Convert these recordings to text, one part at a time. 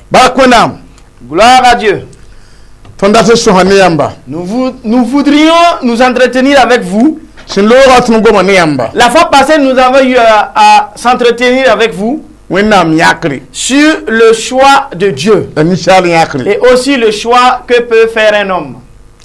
Bark Wẽnnaam. Gloire à Dieu. Tõnd dat n sõsa ne yãmba. Nous voudrions nous entretenir avec vous. Sẽn loogã tõnd goma ne yãmba. La fois passée, nous avons eu à s'entretenir avec vous Wẽnnaam yãkre sur le choix de Dieu la ninsaal yãkre et aussi le choix que peut faire un homme.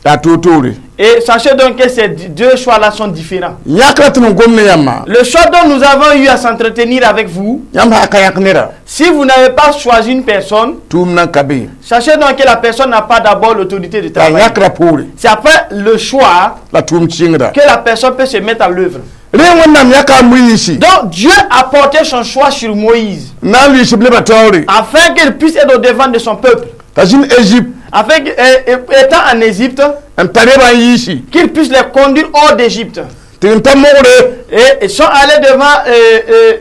La toor-toore. Et sachez donc que ces deux choix-là sont différents. Yãkrã tɩ n gom ne yãmbã, Le choix dont nous avons eu à s'entretenir avec vous, yãmb sã ka yãk neda, si vous n'avez pas choisi une personne, tʋʋm nan ka be. Sachez donc que la personne n'a pas d'abord l'autorité de La travailler. yãkrã poore C'est après le choix la tʋʋm sɩngda. Que la personne peut se mettre à l'œuvre. Rẽ Wẽnnaam yãka a Moyiisi Donc Dieu a porté son choix sur Moïse n na n lʋɩɩs b nebã taoore afin qu'il puisse être au devant de son peuple. T'a zĩnd Égypte Afin étant en Égypte, n tar nebã n yiisi qu'il puisse les conduire hors d'Égypte. Tɩ n ta mogre. Et ils sont allés devant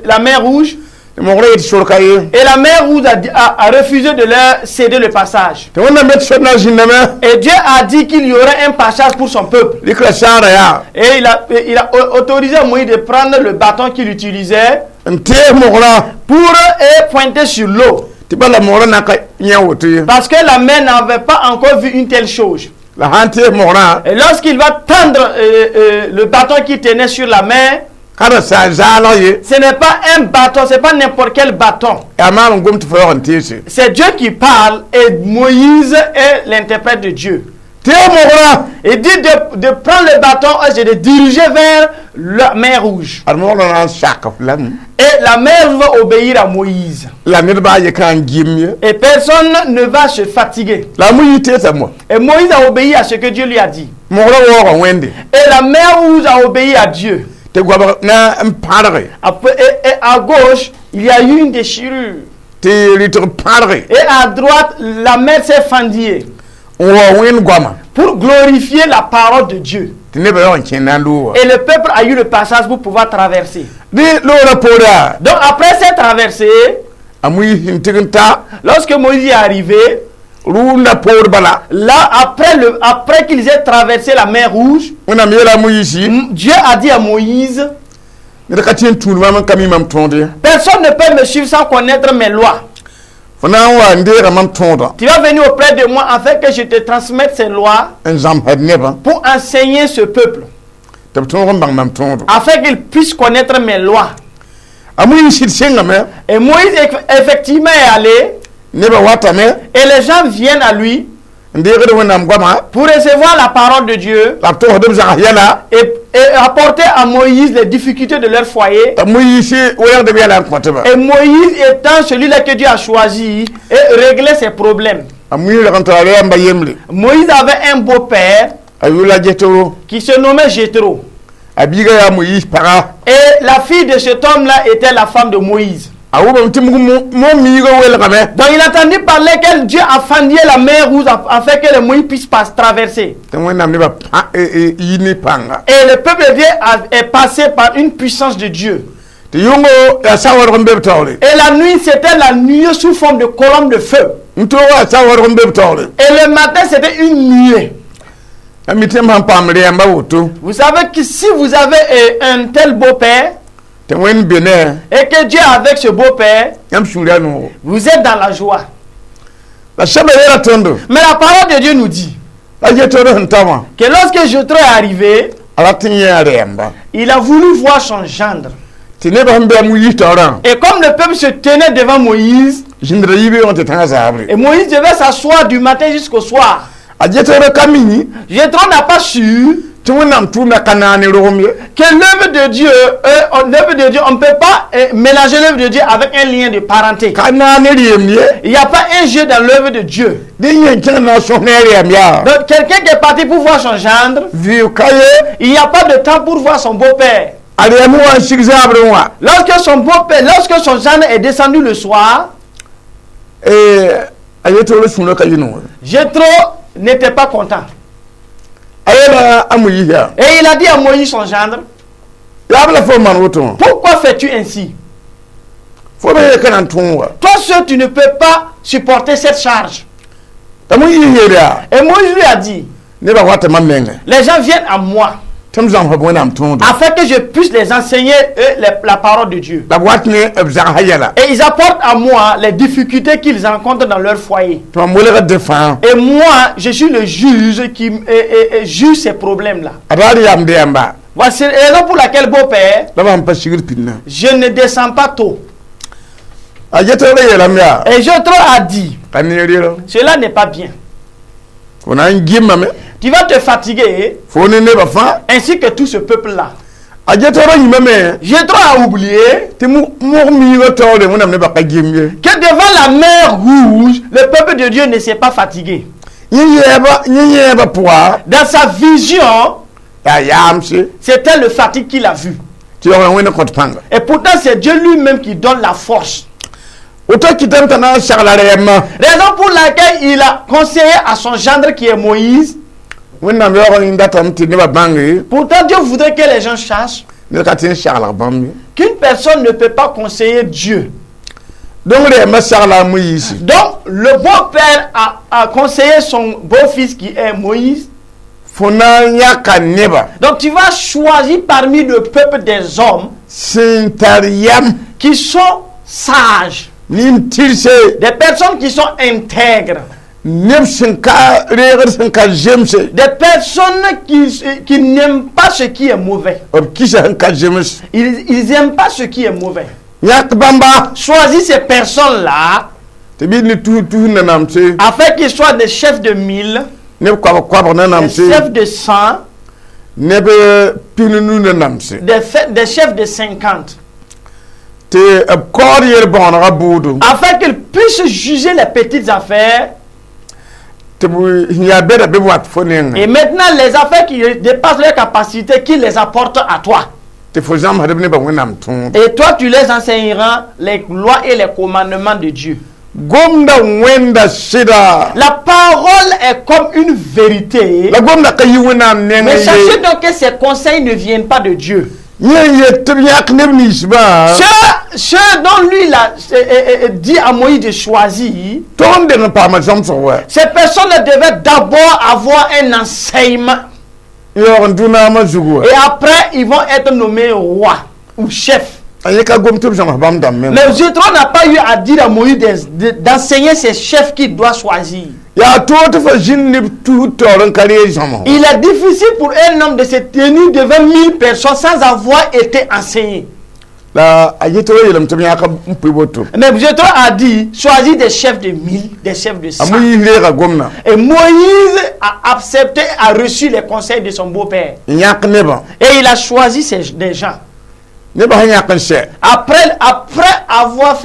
la mer Rouge. Tɩ mogrã yet sor ka ye. Et la mer Rouge a refusé de leur céder le passage. Tɩ Wẽnnaam yet sor na n zĩndame. Et Dieu a dit qu'il y aurait un passage pour son peuple. Rɩk la saara yaa Et il a autorisé à Moïse de prendre le bâton qu'il utilisait n tees mogrã pour pointer sur l'eau. Tɩ bala mogrã na ka yẽ woto ye. Parce que la mer n'avait pas encore vu une telle chose. La sã n tees mogrã, Et lorsqu'il va tendre le bâton qu'il tenait sur la mer, ka ra saa zaalg ye. Ce n'est pas un bâton, ce n'est pas n'importe quel bâton. Yaa maam n gom tɩ fo yaoog n teese. C'est Dieu qui parle et Moïse est l'interprète de Dieu. Tees mogrã. Il dit de prendre le bâton et de diriger vers la mer Rouge. Ad mogrã na n sak f lame. Et la mer va obéir à Moïse. La ned baa ye ka n gɩm ye. Et personne ne va se fatiguer. La a Moyiis teesame. Et Moïse a obéi à ce que Dieu lui a dit. Mogrã waooga Wẽnde. Et la mer Rouge a obéi à Dieu. Tɩ goabg na n pãrge. Après, et à gauche, il y a eu une déchirure. Tɩ rɩtg pãrge. Et à droite, la mer s'est fendillée N wao Wẽnd goama. Pour glorifier la parole de Dieu. Tɩ nebã yaoog n kẽnd na n loog. Et le peuple a eu le passage pour pouvoir traverser. Dẽ loogrã poora, Donc après cette traversée, a Moyiis sẽn tɩg n ta, lorsque Moïse est arrivé, rʋʋndã poor bala, là, après qu'ils aient traversé la mer Rouge, Wẽnnaam yeela a Moyiisi, Dieu a dit à Moïse, ned ka tɩ n tũud mam n ka mi mam tõod ye. Personne ne peut me suivre sans connaître mes lois. Fo na n wa n deega mam tõodã Tu vas venir auprès de moi afin que je te transmette ces lois n zãmsd nebã pour enseigner ce peuple, tɩ b tõog n bãng mam tõodo. Afin qu'il puisse connaître mes lois. A Moyiis sɩd sẽngame. Et Moïse effectivement est allé Nebã watame et les gens viennent à lui n deegd Wẽnnaam goama pour recevoir la parole de Dieu la b togsd b zags yɛla et apporter à Moïse les difficultés de leur foyer. T'a Moyiis wɛɛgd b yɛla n kõtba. Et Moïse étant celui-là que Dieu a choisi et réglait ses problèmes. A Moyiis rag n tara rɛɛmba yembre. Moïse avait un beau-père A yʋʋr Jetro. Qui se nommait Jéthro. A biiga yaa Moyiis paga. Et la fille de cet homme-là était la femme de Moïse. A wʋmame tɩ mo miigã welgame. Donc il a entendu parler que Dieu a fendu la mer Rouge afin que le Moïse puisse pas traverser. Tɩ Wẽnnaam nebã yi ne pãnga. Et le peuple de Dieu est passé par une puissance de Dieu. Tɩ yʋngo yaa sawarg n be b taoore. Et la nuit, c'était la nuée sous forme de colonne de feu. N toogã yaa sawarg n be b taoore. Et le matin, c'était une nuée. A mi tɩ m sãn paam rɛɛmba woto Vous savez que si vous avez un tel beau-père tɩ Wẽnd be ne et que Dieu est avec ce beau-père, yãmb sũur yaa noogo. Vous êtes dans la joie. La sɛbã yeela tõndo Mais la parole de Dieu nous dit la Zetro sẽn ta wã que lorsque Jéthro est arrivé, a rat n yẽ a rɛɛmba il a voulu voir son gendre. Tɩ nebã sẽn be a Moyiis taoorã Et comme le peuple se tenait devant Moïse, zĩndra yibeoogẽ tɩ tãnga zaabre. Et Moïse devait s'asseoir du matin jusqu'au soir. A Zetro ka mi Jéthro n'a pas su tɩ Wẽnnaam tʋʋmda ka naane rogem ye. Que l'œuvre de Dieu, on ne peut pas mélanger l'œuvre de Dieu avec un lien de parenté. Ka naane rɩɩem ye. Il n'y a pas un jeu dans l'œuvre de Dieu. Dẽ yẽ kẽng na n sõs ne a rɛɛm yaa Donc quelqu'un qui est parti pour voir son gendre, vɩʋʋg ka ye. Il n'y a pas de temps pour voir son beau-père. A rɛɛm wã n sig zaabrẽ wã, Lorsque son gendre est descendu le soir, a Zetro sũurã ka yɩ noore. Jéthro n'était pas content. Yeela a Moyiis yaa Et il a dit à Moïse, son gendre, yaa b la fo n maan woto wã pourquoi fais-tu ainsi? Fo be ye ka na n tõog wa Toi seul, tu ne peux pas supporter cette charge. T'a Moyiis yeel yaa Et Moïse lui a dit, nebã wata mam menga les gens viennent à moi tɩ m zãmsb Wẽnnaam tõodo afin que je puisse les enseigner, eux, la parole de Dieu. La b wat ne b zagsã yɛla Et ils apportent à moi les difficultés qu'ils rencontrent dans leur foyer. Tɩ mam welgd dẽ fãa Et moi, je suis le juge qui juge ces problèmes-là. A raar yamde yãmba Voici la raison pour laquelle, beau-père, la mam pa sigd pidna je ne descends pas tôt. A Yetro yeelame yaa Et Jéthro a dit, ka neer ye cela n'est pas bien. Fo na n gɩmame Tu vas te fatiguer, fo ne nebã fãa ainsi que tout ce peuple-là. A Yetro yĩmame Jéthro a oublié tɩ mog miigã taoore Wẽnnaam nebã ka gem ye que devant la mer Rouge, le peuple de Dieu ne s'est pas fatigué. Yẽ yɛɛba yẽ yẽebã pʋga Dans sa vision, yaa yaamse c'était le fatigue qu'il a vu. Tɩ yaoog Wẽnd kõt pãnga Et pourtant, c'est Dieu lui-même qui donne la force. Woto kɩtame t'a na n sagla rɛɛmã Raison pour laquelle il a conseillé à son gendre qui est Moïse. Wẽnnaam yaoog n datame tɩ nebã bãnge Pourtant, Dieu voudrait que les gens sachent ned ka tɩ n saglg bãmb ye qu'une personne ne peut pas conseiller Dieu. Donc rɛɛmã sagla a Moyiisi Donc, le beau-père a conseillé son beau-fils qui est Moïse. Fo na n yãka neba Donc, tu vas choisir parmi le peuple des hommes sẽn tar yam qui sont sages, nin-tɩrse des personnes qui sont intègres, neb sẽn ka reegd sẽn ka zemse des personnes qui n'aiment pas ce qui est mauvais. B kisa sẽn ka zems Ils n'aiment pas ce qui est mauvais. Yãk bãmba Choisis ces personnes-là tɩ bɩ ne tus tus nanamse afin qu'ils soient des chefs de mille, neb koabg koabg des nanamse chefs de 100, neb pis-nu nanamse des chefs de 50, tɩ b kaood yel-bõonegã bʋʋdo afin qu'ils puissent juger les petites affaires. Tɩ b sẽn yaa bɛda bɩ b wat fo nengẽ Et maintenant, les affaires qui dépassent leur capacité, qu'ils les apportent à toi. Tɩ fo zãmsdb nebã Wẽnnaam tõod Et toi, tu les enseigneras les lois et les commandements de Dieu. Gomda wẽnda sɩda La parole est comme une vérité. La gomda ka yi Wẽnnaam Mais nengẽ sachez ye donc que ces conseils ne viennent pas de Dieu. Yẽ yet tɩ b yãk neb ninsbã Ceux dont lui il a dit à Moïse de choisir, tog n deng n paama zãmsg wa ces personnes devaient d'abord avoir un enseignement. Yaoog n dũ naamã zugu wa Et après, ils vont être nommés rois ou chefs. A yẽ ka gom tɩ b zãms bãmb dãmb menga Mais Jéthro n'a pas eu à dire à Moïse d'enseigner ces chefs qu'il doit choisir. Yaa toog tɩ fa zĩnd neb tus taoor n ka reeg zãmsg Il est difficile pour un homme de se tenir devant 1000 personnes sans avoir été enseigné. La a Yetro yeelame tɩ b yãk n pʋɩ woto Mais Jéthro a dit, choisis des chefs de 1000, des chefs de a 100. Moyiis reega gomdã Et Moïse a accepté, a reçu les conseils de son beau-père. N yãk nebã Et il a choisi des gens. Nebã sẽn yãk n sɛ Après avoir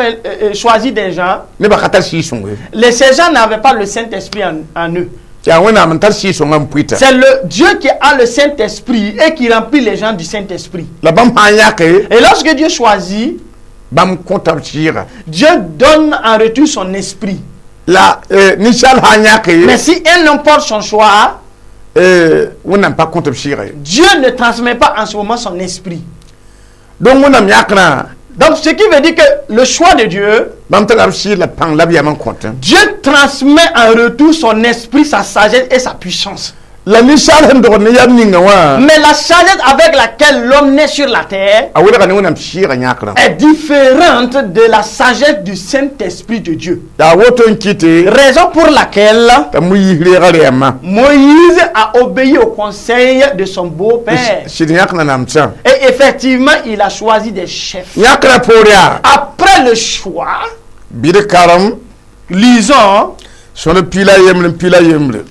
choisi des gens, nebã ka tar sɩɩg-sõng ye ces gens n'avaient pas le Saint-Esprit en eux. Yaa Wẽnnaam n tar sɩɩg-sõngã n pʋɩta C'est le Dieu qui a le Saint-Esprit et qui remplit les gens du Saint-Esprit. La bãmb sã n yãke Et lorsque Dieu choisit, bãmb kõta b sɩɩga Dieu donne en retour son esprit. La ninsaal sã n yãke Mais si un homme porte son choix, Wẽnnaam pa kõt b sɩɩga ye Dieu ne transmet pas en ce moment son esprit. Donc Wẽnnaam yãkrã Donc ce qui veut dire que le choix de Dieu, bãmb tara b sɩɩg la pãng la b yam n kõtẽ Dieu transmet en retour son esprit, sa sagesse et sa puissance. La ninsaal sẽn dogd ne yam ninga wã Mais la sagesse avec laquelle l'homme naît sur la terre a welga ne Wẽnnaam sɩɩgã yãkrã est différente de la sagesse du Saint-Esprit de Dieu. Yaa woto n kɩte Raison pour laquelle t'a Moyiis reega rɛɛmã Moïse a obéi au conseil de son beau-père. Sɩd yãk nanamsã Et effectivement, il a choisi des chefs. Yãkrã poor yaa Après le choix, bɩd karem lisons sõd pila yembre n pila yembre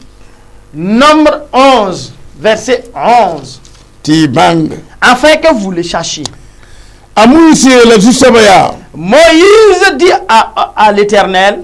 Nombre 11, verset 11, tɩ y bãng afin que vous le sachiez. A Moyiis yeela Zu-soabã yaa Moïse dit à l'Éternel,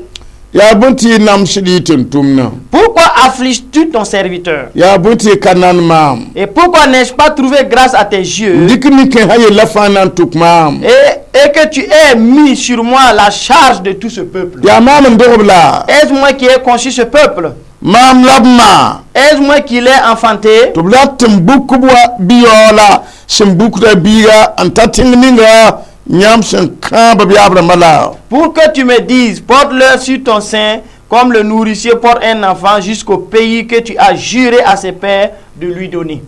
yaa bõe tɩ y namsd y tʋm-tʋmdã pourquoi affliges-tu ton serviteur? Yaa bõe tɩ y ka nan maam Et pourquoi n'ai-je pas trouvé grâce à tes yeux dɩk nin-kãensã yella fãa na n tʋk maam et que tu aies mis sur moi la charge de tout ce peuple? Yaa maam n dogb la Est-ce moi qui ai conçu ce peuple? Maam la b ma? Est-ce moi qui l'ai enfanté? Tɩ b rat tɩ m buk b wa bi-yaoola sẽn bukda biiga n ta tẽng ninga yãmb sẽn kãab b yaab rãmbã la? Pour que tu me dises, porte-le sur ton sein, comme le nourricier porte un enfant jusqu'au pays que tu as juré à ses pères de lui donner.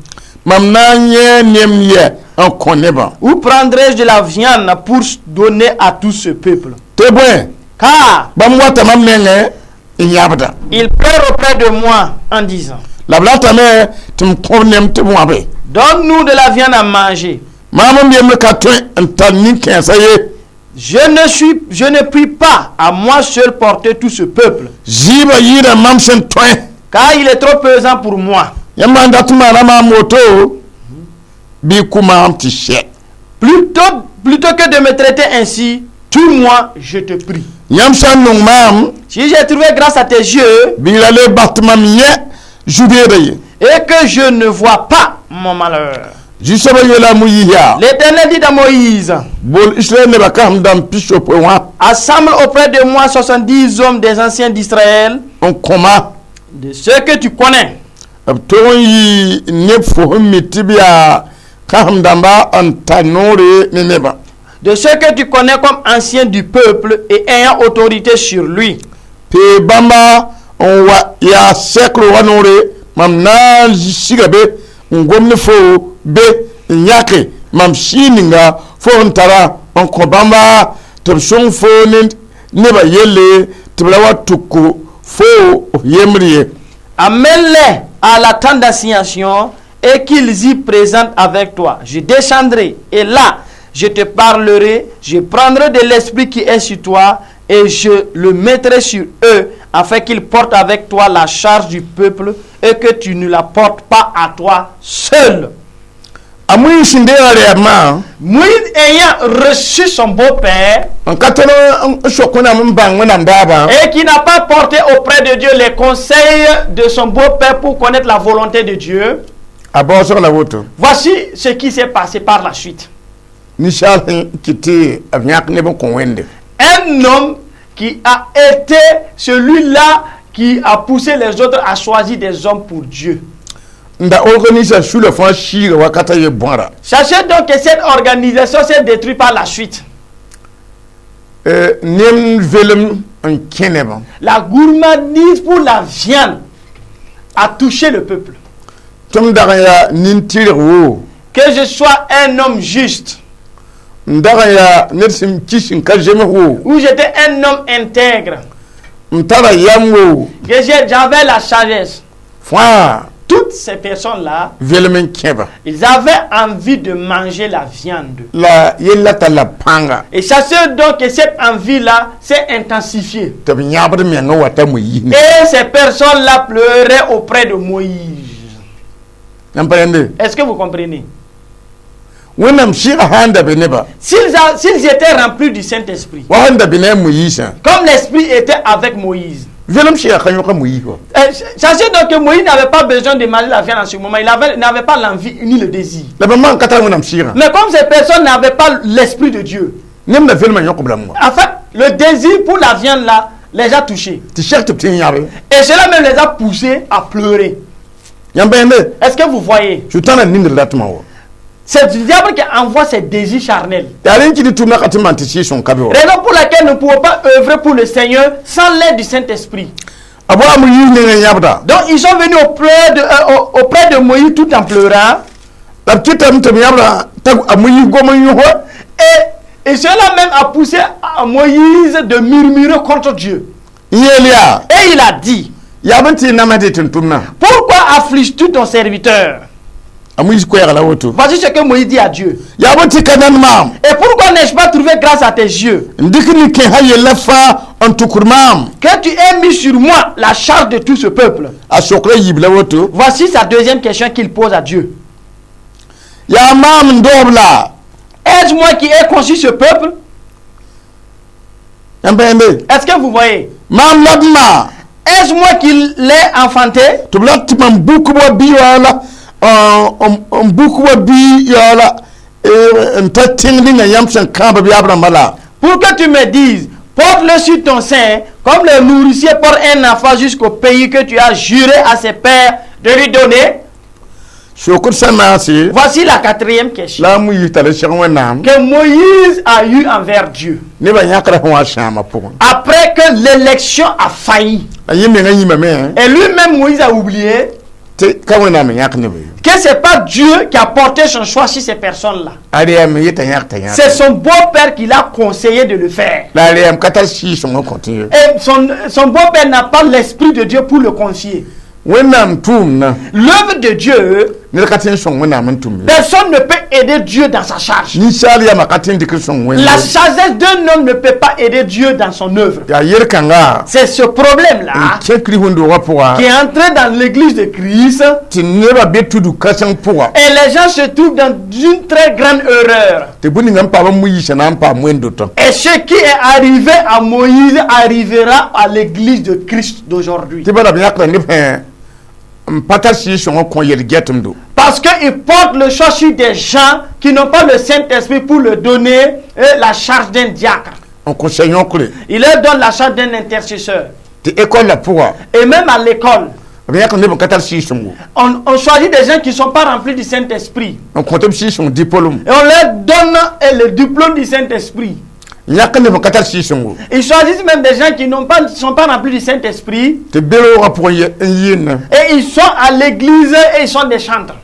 Mam na n yẽ nem yɛ n kõ nebã? Où prendrai-je de la viande pour donner à tout ce peuple? Tɩ bõe, Car bãmb wata mam nengẽ n yãbda. Il pleure auprès de moi en disant, La b ratame tɩ m kõ b nem tɩ b wãbe. Donne-nous de la viande à manger. Maam m yembre ka tõe n tar nin-kãensã ye. Je ne puis pas à moi seul porter tout ce peuple, Zɩɩbã yɩɩda mam sẽn tõe. Car il est trop pesant pour moi. Yãmb n dat n maana maam woto, bɩ kʋ maam tɩ sɛ. Plutôt que de me traiter ainsi, tue-moi, je te prie. Yãmb sã n nong maam, Si j'ai trouvé grâce à tes yeux bɩ ra le bas tɩ mam yẽ zu-beeda ye. Et que je ne vois pas mon malheur. Zu-soabã yeela a Moyiis yaa: L'Éternel dit à Moïse, bool Israɛl nebã kãsem dãmb pis-yopoe wã assemble auprès de moi 70 hommes des anciens d'Israël, n kõ-ma de ceux que tu connais, b tog n yɩ neb fo sẽn mi tɩ b yaa kãsem dãmba n tar noore ne nebã. De ceux que tu connais comme anciens du peuple et ayant autorité sur lui. Pee bãmba n wa yaa sɛkr wa noore, mam na n siga be n gom ne fo be n yãke mam sɩɩ ninga fo sẽn tara n kõ bãmba tɩ b sõng fo ne nebã yelle tɩ b ra wa tuk fo f yembr ye. Amène-les à la tente d'assignation et qu'ils y présentent avec toi. Je descendrai et là, je te parlerai, je prendrai de l'esprit qui est sur toi et je le mettrai sur eux afin qu'ils portent avec toi la charge du peuple et que tu ne la portes pas à toi seul. A Moyiis sẽn deega rɛɛbmã, Moïse ayant reçu son beau-père n ka tõd n sok Wẽnnaam n bãng Wẽnnaam daabã, et qui n'a pas porté auprès de Dieu les conseils de son beau-père pour connaître la volonté de Dieu, a baoosg la woto. Voici ce qui s'est passé par la suite. Ninsaal sẽn kɩt tɩ b yãk neb n kõ Wẽnde. Un homme qui a été celui-là qui a poussé les autres à choisir des hommes pour Dieu. N da organisation sula fãa siiga wakata ye bõara. Sachez donc que cette organisation s'est détruite par la suite. Nem velem n kẽ nebã. La gourmandise pour la viande a touché le peuple. Tɩ m dag n yaa nin-tɩrg woo, Que je sois un homme juste, n dag n yaa ned sẽn kis n ka zems woo, ou j'étais un homme intègre, n tara yam woo, que j'avais la sagesse. Fãa Toutes ces personnes-là, velem n kẽba. Ils avaient envie de manger la viande. La yella talla pãnga. Et sachez donc que cette envie-là s'est intensifiée. Tɩ b yãbd menga wata Moyiis ne. Et ces personnes-là pleuraient auprès de Moïse. Yãmb pa yẽnde? Est-ce que vous comprenez? Wẽnnaam sɩɩga sã n da be nebã, S'ils étaient remplis du Saint-Esprit, wa sẽn da be ne a Moyiisã, comme l'Esprit était avec Moïse, velem sɩɩga ka yõka Moyiis wa. Sachez donc que Moïse n'avait pas besoin de manger la viande en ce moment. Il n'avait pas l'envie ni le désir. La bãmb man ka tar Wẽnnaam sɩɩgã. Mais comme ces personnes n'avaient pas l'Esprit de Dieu, Nem la velmã yõk b rãmb wa. En fait, le désir pour la viande là les a touchés. Tɩ sɛk tɩ b tɩ n yãbe. Et cela même les a poussés à pleurer. Yãmb pa yẽnde? Est-ce que vous voyez? Sʋtãana ningd ratmã wa. C'est du diable qui envoie ses désirs charnels. Yaa rẽ n kɩt tɩ tʋmdã ka tɩ maan tɩ sɩɩg-sõng ka be wa. Raison pour laquelle nous ne pouvons pas œuvrer pour le Seigneur sans l'aide du Saint-Esprit. A wa a Moyiis nengã yãbda. Donc ils sont venus auprès de Moïse tout en pleurant. La b kɩtame tɩ b yãbda t'a a Moyiis gom n yõs. Et cela même a poussé à Moïse de murmurer contre Dieu. N yeel yaa: Et il a dit, yaa bõe tɩ y namsd tɩ n tʋmdã? Pourquoi affliges-tu ton serviteur? A Moyiis koɛɛga la woto. Voici ce que Moïse dit à Dieu. Yaa bõe tɩ ka nan maam? Et pourquoi n'ai-je pas trouvé grâce à tes yeux? N dɩk nin-kẽesã yellã fãa n tʋkd maam. Que tu aies mis sur moi la charge de tout ce peuple. A sokra yiib la woto. Voici sa deuxième question qu'il pose à Dieu. Yaa maam n doog la? Est-ce moi qui ai conçu ce peuple? Yãmb pa yẽnde? Est-ce que vous voyez? Maam la b ma? Est-ce moi qui l'ai enfanté? Tɩ b rat tɩ mam buk wa bi yaoola n buk wa bi yaoola n ta tẽng ninga yãmb sẽn kãab b yaab rãmbã la? Pour que tu me dises, Porte-le sur ton sein, comme le nourricier porte un enfant jusqu'au pays que tu as juré à ses pères de lui donner. Sokr sã naase. Voici la quatrième question La a Moyiis tara seg Wẽnnaam que Moïse a eue envers Dieu. Nebã yãkra sẽn wa sãamã pʋgẽ. Après que l'élection a failli, La yẽ menga yĩmame et lui-même Moïse a oublié tɩ ka Wẽnnaam n yãk nebã ye. Que c'est pas Dieu qui a porté son choix sur ces personnes-là. A reem yeta yãk t'a yãk. C'est son beau-père qui l'a conseillé de le faire. La a reem ka tar sɩɩg-sõng n kõ tɩ ye. Et son beau-père n'a pas l'esprit de Dieu pour le confier. Wẽnnaam tʋʋmdã L'œuvre de Dieu, ned ka tõe n sõng Wẽnnaam n tʋm ye. Personne ne peut aider Dieu dans sa charge. Ninsaal yamã ka tõe n dɩk n sõng La Wẽnnaam. Sagesse d'un homme ne peut pas aider Dieu dans son œuvre. Yaa yel-kãnga C'est ce problème-là n kẽ Kirist wẽnd-doogã pʋga qui est entré dans l'église de Christ tɩ nebã be tudg kãseng pʋga et les gens se trouvent dans une très grande erreur. Tɩ bũmb ninga n paam n Moyiisã na n paam wẽnd-dotã. Et ce qui est arrivé à Moïse arrivera à l'église de Christ d'aujourd'hui. Tɩ bala b yãkda neb sẽ n pa tar sɩɩg-sõng n kõ yel-gɛtemdo. Parce qu'il porte le choix sur des gens qui n'ont pas le Saint-Esprit pour le donner la charge d'un diacre. N kõ sɛ yõkre. Il leur donne la charge d'un intercesseur. Tɩ école la pʋga Et même à l'école, b yãk neb n ka tar sɩɩg-sõngo on choisit des gens qui ne sont pas remplis du Saint-Esprit. N kõ tɩ b sɩɩg-sõng diplôme. Et on leur donne le diplôme du Saint-Esprit. N yãk neb n ka tar sɩɩg-sõngo Ils choisissent même des gens qui ne sont pas remplis du Saint-Esprit. Tɩ b be roogã pʋgẽ n yɩɩnã. Et ils sont à l'église et ils sont des chantres.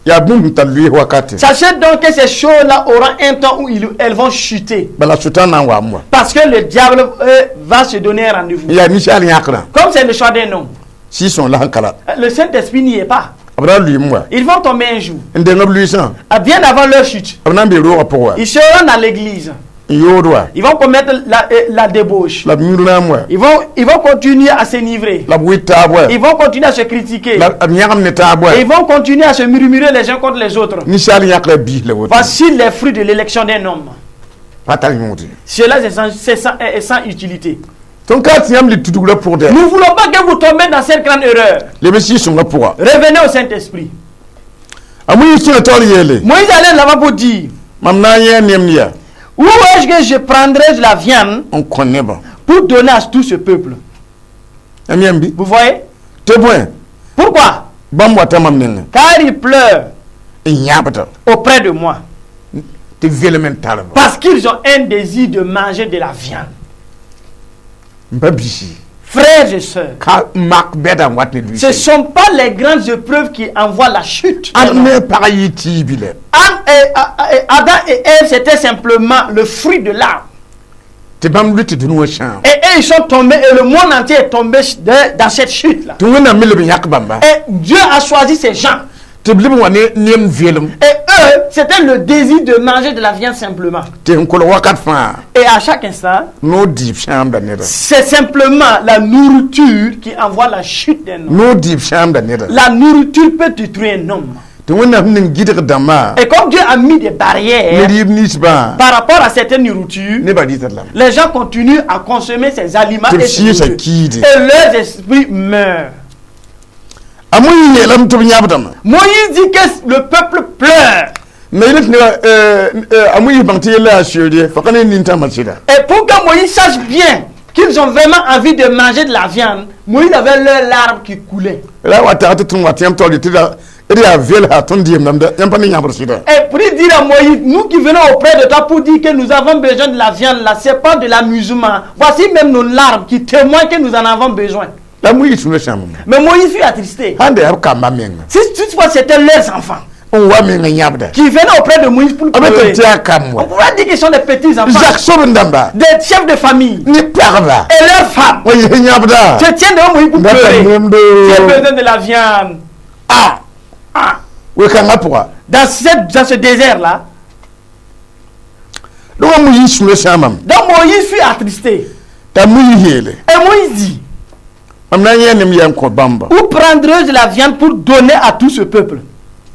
Yaa bũmb sẽn tar lʋɩɩs wakate. Sachez donc que ces choses-là auront un temps où elles vont chuter. Bala sʋtãan na n waam wa. Parce que le diable va se donner un rendez-vous. N yaa ninsaal yãkrã. Comme c'est le choix d'un homme. Sɩɩg-sõng la sẽn ka la. Le Saint-Esprit n'y est pas. B ra lʋɩɩm wa. Ils vont tomber un jour. N deng b lʋɩɩsã. Ah, bien avant leur chute. B na n be roogã pʋgẽ wa. Ils seront dans l'église. N yood wa. Ils vont commettre la débauche. La b yũud rãam wa. Ils vont continuer à s'enivrer. La b wɩt taab wa. Ils vont continuer à se critiquer. La b yãgem ne taab wa. Ils vont continuer à se murmurer les uns contre les autres. Ninsaal yãkra biis la woto. Voici les fruits de l'élection d'un homme. Pa tar yõod. Cela, c'est sans utilité. Tõnd ka tɩ yãmb le tudgrã pʋgdɛ. Nous ne voulons pas que vous tombiez dans cette grande erreur. Leb n sɩɩg-sõngã pʋga. Revenez au Saint-Esprit. A Moyiis tẽnga taoor yeele. Moïse allait là-bas pour dire: Mam na n yẽ nem yaa Où est-ce que je prendrai de la viande n kõ nebã. Pour donner à tout ce peuple? Yãmb yãmb bɩ. Vous voyez? Tɩ bõe. Pourquoi? Bãmb wata mam nengẽ. Car il pleure N yãbda. Auprès de moi. Tɩ velem n tar ba. Parce qu'ils ont un désir de manger de la viande. M pa biisi. Frères et sœurs, Ka mak bɛda n wat ne ce ne lʋɩɩse. sont pas les grandes épreuves qui envoient la chute. Ãd ne pag yɩ tiibi la. Adam et Ève, c'était simplement le fruit de l'arbre. Tɩ bãmb lʋ tɩ dũni wã sãam. Et eux, ils sont tombés et le monde entier est tombé dans cette chute-là. Tɩ Wẽnnaam me leb n yãk bãmba. Et Dieu a choisi ces gens. Tɩ b leb n wa ne nem velem. Et eux, c'était le désir de manger de la viande simplement. Tɩ sẽn kolg wakat fãa. Et à chaque instant, Noor diib sãamda neda. C'est simplement la nourriture qui envoie la chute d'un homme. Noor diib sãamda neda. La nourriture peut détruire un homme. Tɩ Wẽnnaam ning gɩdg dãmbã. Et comme Dieu a mis des Ne barrières rɩɩb ninsbã. Par rapport à certaines nourritures, Nebã rɩta lame. Les gens continuent à consommer ces aliments Tɩ b et ces sɩɩsã nourritures. kiide. Et leurs esprits meurent. A Moyiis yeelame tɩ b yãbdame. Moïse dit que le peuple pleure. Na yel tɩ neba a Moyiis bãng tɩ yella yaa seoor ye fa ka ne nintãmbã sɩda. Et pour que Moïse sache bien qu'ils ont vraiment envie de manger de la viande, Moïse avait leurs larmes qui coulaient. La wa tag tɩ tõnd wa tɩ yãmb taoor tɩ d yaa vel sã tõnd yemdame yãmb pa ne yãbr sɩda. Et pour dire à Moïse, nous qui venons auprès de toi pour dire que nous avons besoin de la viande là, c'est pas de l'amusement. Voici même nos larmes qui témoignent que nous en avons besoin. La Moyiis sũurã sãamame. Mais Moïse fut attristé. Sãn da yaa b kambã menga. Si toutefois c'était leurs enfants N wa meng n yãbda. Qui venaient auprès de Moïse pour B pleurer, tɩ yaa kamb on wa. pourrait dire qu'ils sont des petits enfants, Zak sob-dãmba. Des chefs de famille Ne pagba. Et leurs femmes Wa yɩs yãbda. Se tiennent devant Moïse pour Data pleurer. nemdo. J'ai besoin de la viande. Ah. Ah. We-kãngã pʋga. Dans ce désert-là, Donc a Moyiis sũurã sãamame. Donc Moïse fut attristé. T'a Moyiis yeele. Et Moïse dit: Mam na n yẽ nem yaa n kõ bãmba. Où prendrai-je la viande pour donner à tout ce peuple?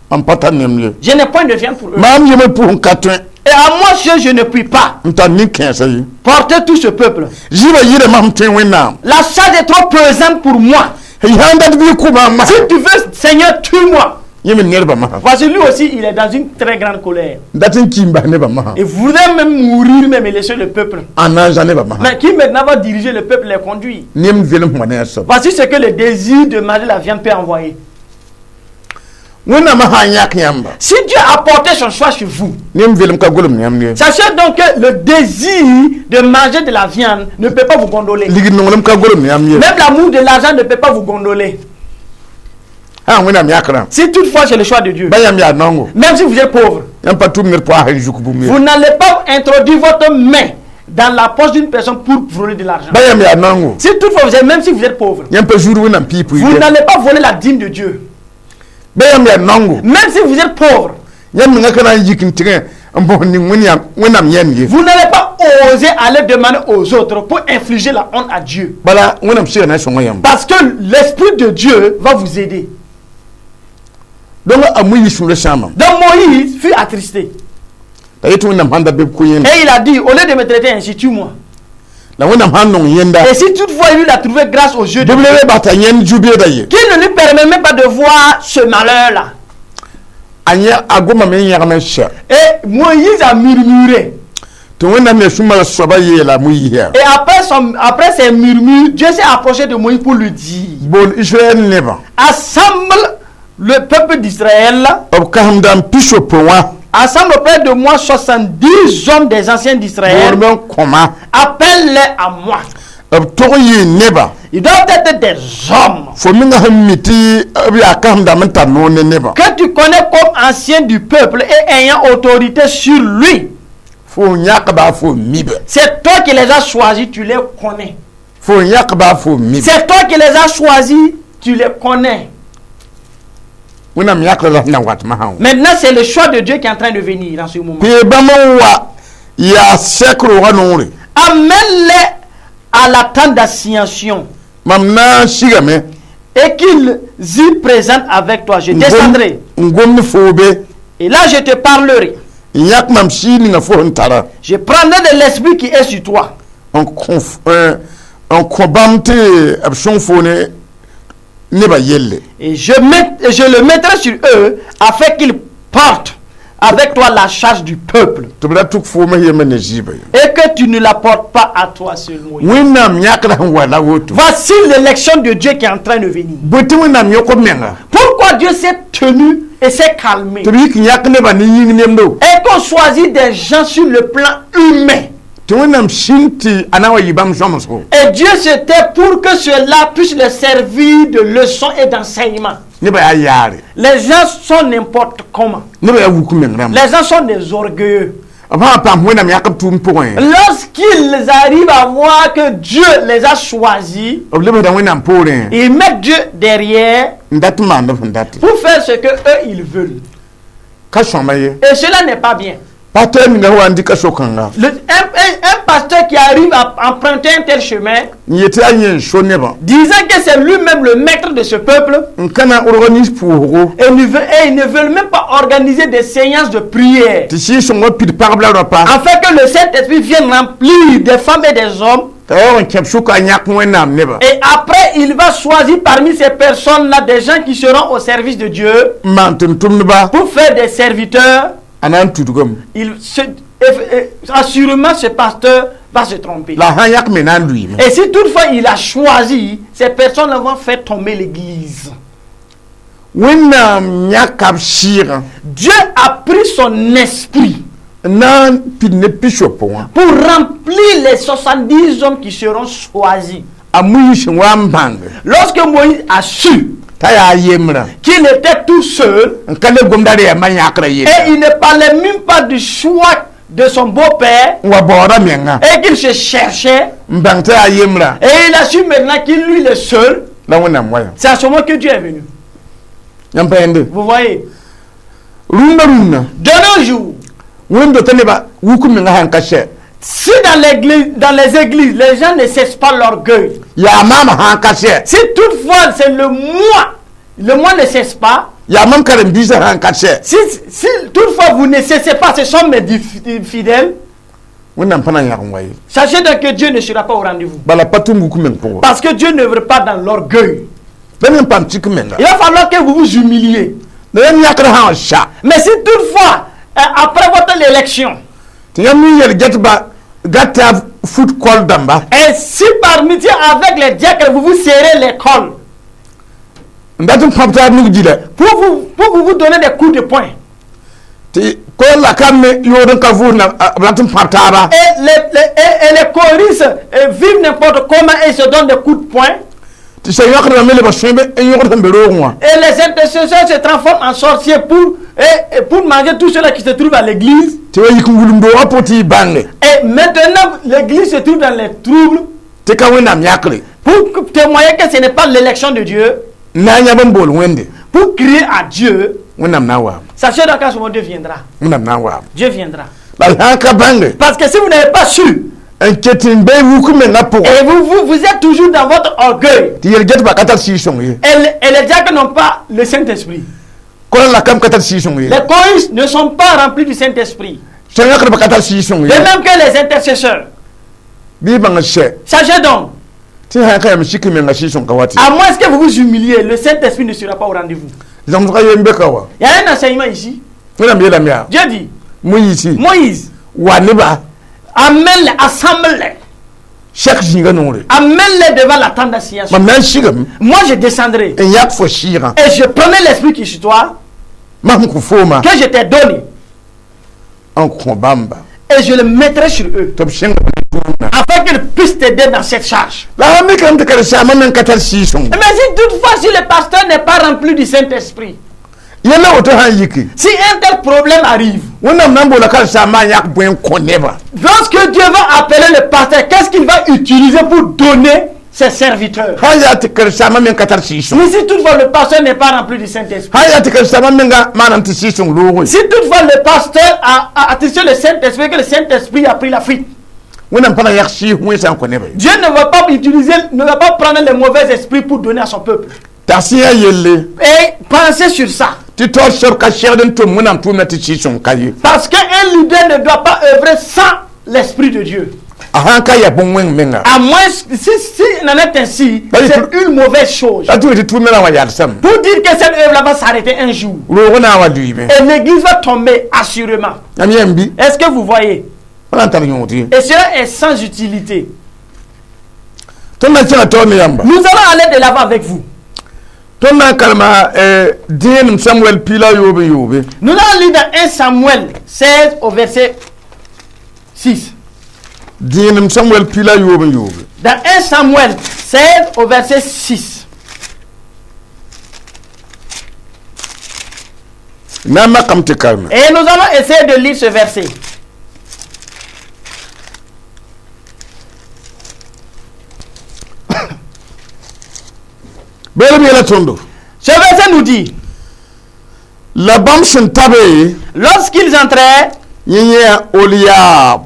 Mam pa tar nem ye. Je n'ai point de viande pour eux. Maam yembr pʋgẽ ka tõe. Et à moi seul, je ne puis pas N tar nin-kãensã ye. Porter tout ce peuple. Zɩɩbã yɩɩda mam tõe Wẽnnaam. La charge est trop pesante pour moi. Sãn dat bɩ kʋ maam. Si tu veux, Seigneur, tue-moi. Yẽ me nedbã masã. Parce que lui aussi, il est dans une très grande colère. Dat n ki n bas nebã masã. Il voudrait même mourir, même et laisser le peuple. A na n zã nebã masã. Mais qui maintenant va diriger le peuple, les conduire? Nem velem sẽn wa ne a soab. Voici ce que le désir de manger la viande peut envoyer. Wẽnnaamã sã n yãk yãmba, Si Dieu a porté son choix sur vous, nem velem ka golem ne yãmb ye. Sachez donc que le désir de manger de la viande ne peut pas vous gondoler. Ligd nonglem ka golem ne yãmb ye. Même l'amour de l'argent ne peut pas vous gondoler. Sã n Wẽnnaam yãkrã, Si toutefois c'est le choix de Dieu, ba yãmb yaa naongo, même si vous êtes pauvre, yãmb pa tʋm ned poaas n zuk bũmb ye. Vous n'allez pas introduire votre main dans la poche d'une personne pour voler de l'argent. Ba yãmb yaa naongo, Si toutefois vous êtes, même si vous êtes pauvre, yãmb pa zuud Wẽnnaam piig vous pʋɩɩr. N'allez pas voler la dîme de Dieu. Ba yãmb yaa naongo, Même si vous êtes pauvre, yãmb menga ka na n yik n tɩgẽ n bõs ning Wẽnnaam yẽnd ye. Vous n'allez pas oser aller demander aux autres pour infliger la honte à Dieu. Bala Wẽnnaam sɩga na n sõnga yãmb. Parce que l'Esprit de Dieu va vous aider. Donc a Moyiis sũurã sãama. Donc Moïse fut attristé. T'a yet Wẽnnaam sãn da be b kõ yẽnda. Et il a dit, au lieu de me traiter ainsi, tue-moi. La Wẽnnaam sãn nong yẽnda, Et si toutefois il a trouvé grâce aux yeux de bɩ b Dieu, lebe bas t'a yẽnd zu-beeda ye. Qu'il ne lui permet même pas de voir ce malheur-là. A yẽ a gomame n yãgem n sɛ. Et Moïse a murmuré. Tɩ Wẽnnaam me sũ-mar soabã yeela Moyiis yaa. Et après ses murmures, Dieu s'est approché de Moïse pour lui dire, Bool Israɛl nebã. Assemble le peuple d'Israël, B kãsemdãmb pisopoe wã. Assemble auprès de moi 70 hommes des anciens d'Israël, Boolme n kõma. Appelle-les à moi. B tog n yɩɩ neba. Ils doivent être des hommes Fo menga sẽn mi tɩ b yaa kãsem-dãmb n tar noor ne nebã. Que tu connais comme ancien du peuple et ayant autorité sur lui. Fo n yãkba fo mibe. C'est toi qui les as choisis, tu les connais. Fo n yãkba fo mibe. C'est toi qui les as choisis, tu les connais. Wẽnnaam yãkra la sẽn na wat masã wã. Maintenant, c'est le choix de Dieu qui est en train de venir dans ce moment. Pee bãmb n wa yaa sɛk roogã noore. Amène-les à la tente d'assignation Mam na n sigame. Et qu'ils y présentent avec toi. Je descendrai. N gom ne foobe. Et là, je te parlerai. N yãk mam sɩɩg ninga fo sẽn tara. Je prendrai de l'esprit qui est sur toi. N kõ n kõ bãmb tɩ b sõng fo ne nebã yelle. Et je le mettrai sur eux afin qu'ils portent avec toi la charge du peuple. Tɩ b ra tʋk foomã yembr ne zɩɩbã ye. Et que tu ne la portes pas à toi seul, Moïse. Wẽnnaam yãkra sẽn wa la woto. Voici l'élection de Dieu qui est en train de venir. Bõe tɩ Wẽnnaam yõk b menga? Pourquoi Dieu s'est tenu et s'est calmé? Tɩ b yik n yãk nebã ne yĩng nemdo. Et qu'on choisit des gens sur le plan humain. Tɩ Wẽnnaam sĩnd tɩ a na n wa yɩ bãmb sõmsgo. Et Dieu se tait pour que cela puisse leur servir de leçon et d'enseignement. Nebã yaa yaare. Les gens sont n'importe comment. Nebã yaa wuk meng rãmba. Les gens sont des orgueilleux. B sã n paam Wẽnnaam yãk b tʋʋm pʋgẽ, Lorsqu'ils arrivent à voir que Dieu les a choisis, b lebsda Wẽnnaam poorẽ ils mettent Dieu derrière n dat n maand b sẽn date. Pour faire ce que eux ils veulent. Ka sõma ye. Et cela n'est pas bien. Pasteur ninga sẽn wa n dɩka so-kãnga Un pasteur qui arrive à emprunter un tel chemin, n yet tɩ yaa yẽ n so nebã, disant que c'est lui-même le maître de ce peuple, n ka na n organise pʋʋsgo, et ils ne veulent même pas organiser des séances de prière, tɩ Sɩɩg-sõngã pid pagb la rapa, afin que le Saint-Esprit vienne remplir des femmes et des hommes. T'a yaoog n kẽ b sʋka n yãk Wẽnnaam nebã. Et après, il va choisir parmi ces personnes-là des gens qui seront au service de Dieu N maan tʋm-tʋmdba, pour faire des serviteurs. A na n tudgame. Et assurément, ce pasteur va se tromper. La sã n yãk me na n lʋɩɩme. Et si toutefois il a choisi, ces personnes-là vont faire tomber l'église. Wẽnnaam yãka b sɩɩgã Dieu a pris son esprit n na n pid ne pisopo wã. Pour remplir les 70 hommes qui seront choisis. A Moyiis sẽn wa n bãng Lorsque Moïse a su t'a yaa yembrã, qu'il était tout seul n ka le gomda re yamba yãkrã et yella, il ne parlait même pas du choix de son beau-père n wa baooda menga et qu'il se cherchait n bãng t'a yaa yembrã, et il a su maintenant qu'il lui le seul, la Wẽnnaam wa yã. C'est à ce moment que Dieu est venu. Yãmb pa yẽnde. Vous voyez, Rũndã rũnnã, de nos jours, Wẽnd dota nebã wuk menga sãn ka sɛ, si dans l'église, dans les églises, les gens ne cessent pas l'orgueil, yaa maamã sãn ka sɛ, si toutefois c'est le moi ne cesse pas, yaa mam karen-biisã sãn ka sɛ, si toutefois vous ne cessez pas, ce sont mes fidèles, Wẽnnaam pa na n yãg n wa ye. Sachez donc que Dieu ne sera pas au rendez-vous. Bala pa tʋm wuk meng pʋgẽ. Parce que Dieu n'œuvre pas dans l'orgueil. La me n paam tik menga. Il va falloir que vous vous humiliez. La yãmb yãkr sã n sa Mais si toutefois, après votre élection, tɩ yãmb mi yel-getba gata fut kol dãmba et si par amitié avec les diacres, vous vous serrez les cols n dat n pãb taab nug gila pour vous donner des coups de poing, tɩ koor la ka me yood n ka vʋʋs na b rat n pãb taaba et les choristes vivent n'importe comment et se donnent des coups de poing, tɩ sã yõkdbã me leb sõeb n yõgd sẽn be roogẽ wã et les intercesseurs se transforment en sorciers pour manger tout ceux-là qui se trouvent à l'église. Tɩ wa yik n wilm doogã pʋgẽ tɩ y bãnge Et maintenant, l'église se trouve dans les troubles tɩ ka Wẽnnaam yãkre pour témoigner que ce n'est pas l'élection de Dieu, n na n yãb n bool Wẽnde pour crier à Dieu. Wẽnnaam na n waam Sachez donc qu'à ce moment, Dieu viendra. Wẽnnaam na n waam Dieu viendra. La sã n ka bãnge Parce que si vous n'avez pas su, n ket n be wuk mengã pʋgẽ et vous êtes toujours dans votre orgueil, tɩ yel-getbã ka tar sɩɩg-sõng ye et les diacres n'ont pas le Saint-Esprit. Koor la kam ka tar sɩɩg-sõng ye Les choristes ne sont pas remplis du Saint-Esprit. Sã yãkdbã ka tar sɩɩg-sõng De ye même que les intercesseurs. Bɩ y bãng n sɛ Sachez donc, tɩ sã n ka yãmb sik menga sɩɩg-sõng ka wa tɩ à moins que vous vous humiliez, le Saint-Esprit ne sera pas au rendez-vous. Zãmsgã yen be ka wa Il y a un enseignement ici. Wẽnnaam yeelame yaa Dieu dit, Moyiisi Moïse, wa nebã amène-les, assemble-les, sɛk zĩiga noore amène-les devant la tente d'assignation. Mam na n sigame Moi, je descendrai n yak fo sɩɩgã et je prendrai l'esprit qui est sur toi, mam sẽn kõ fooma que je t'ai donné, n kõ bãmba et je le mettrai sur eux, tɩ b sẽng tʋʋmdã afin qu'ils puissent t'aider dans cette charge. La sã mikame tɩ karen-saambã meng ka tar sɩɩg-sõng Mais si toutefois, si le pasteur n'est pas rempli du Saint-Esprit, yella woto sã n yiki si un tel problème arrive, Wẽnnaam na n boola karen-saambã n yãk bõe n kõ nebã lorsque Dieu va appeler le pasteur, qu'est-ce qu'il va utiliser pour donner ses serviteurs? Sã n yaa tɩ karen-saambã meng ka tar sɩɩg-sõng Mais si toutefois le pasteur n'est pas rempli du Saint-Esprit, sã n yaa tɩ karen-saambã menga maanam tɩ sɩɩg-sõng looge si toutefois le pasteur a attesté le Saint-Esprit, que le Saint-Esprit a pris la fuite, Wẽnnaam pa na yãk sɩɩs wẽnsã n kõ nebã ye Dieu ne va pas utiliser, ne va pas prendre les mauvais esprits pour donner à son peuple. T'a sẽn yaa yelle Et pensez sur ça. Tɩ taoor soab ka segd n tʋm Wẽnnaam tʋʋmdã tɩ sɩɩg-sõng ka ye Parce qu'un leader ne doit pas œuvrer sans l'Esprit de Dieu. A sã n ka yaa bõn-wẽng menga À moins, si il en est ainsi, Bah, il c'est une mauvaise chose. la tɩ tɩ tʋʋmdã na wa yalsame Pour dire que cette œuvre-là va s'arrêter un jour. Roog na n wa lʋɩɩme Et l'église va tomber assurément. Yãmb yãmb bɩ Est-ce que vous voyez? Pa na n tar yõod ye Et cela est sans utilité. Tõnd na n kẽnga taoor ne yãmba Nous allons aller de l'avant avec vous. Tõnd na n karema dẽenem Samuɛl piig la a yoob n yoobe Nous allons lire dans 1 Samuel 16 au verset 6. Dẽenem Samuɛl piig la a yoob n yoobe Dans 1 Samuel 16 au verset 6. Na n makame tɩ karema Et nous allons essayer de lire ce verset. Beelem yeela tõndo Ce verset nous dit, la bãmb sẽn tabe lorsqu'ils entraient, yẽ yẽ Oliyaab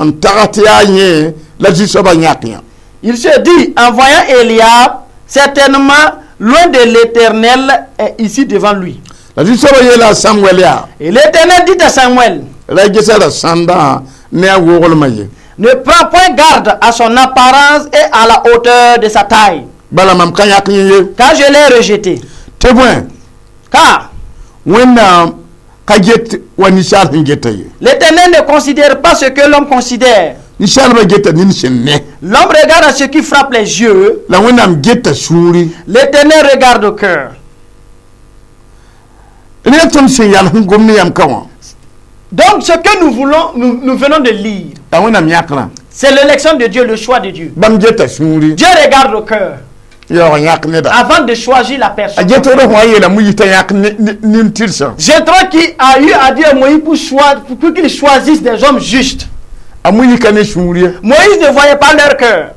n tag tɩ yaa yẽ la zu-soabã yãk yã il se dit, en voyant Eliab, certainement l'oint de l'Éternel est ici devant lui. La zu-soabã yeela a Samuɛl yaa Et l'Éternel dit à Samuel, ra gesa ra sãndã ne a woglmã ye ne prends point garde à son apparence et à la hauteur de sa taille, bala mam ka yãk yẽ ye car je l'ai rejeté. Tɩ bõe Car Wẽnnaam ka get wa ninsaal sẽn geta ye l'Éternel ne considère pas ce que l'homme considère. Ninsaalbã geta nin sẽn ne L'homme regarde à ce qui frappe les yeux, la Wẽnnaam geta sũuri l'Éternel regarde au cœur. Rẽ tõnd sẽn yal sẽn gom ne yãmb ka wã Donc ce que nous voulons, nous venons de lire, la Wẽnnaam yãkrã c'est l'élection de Dieu, le choix de Dieu. Bãmb geta sũuri Dieu regarde au cœur yaoog n yãk neda avant de choisir la a personne. getgd fõ a yeela Moyiis t'a yãk nin-tɩrsã Jétro qui a eu à dire à Moïse pour qu'il choisisse des hommes justes. A Moyiis ka ne sũur ye Moïse ne voyait pas leur cœur.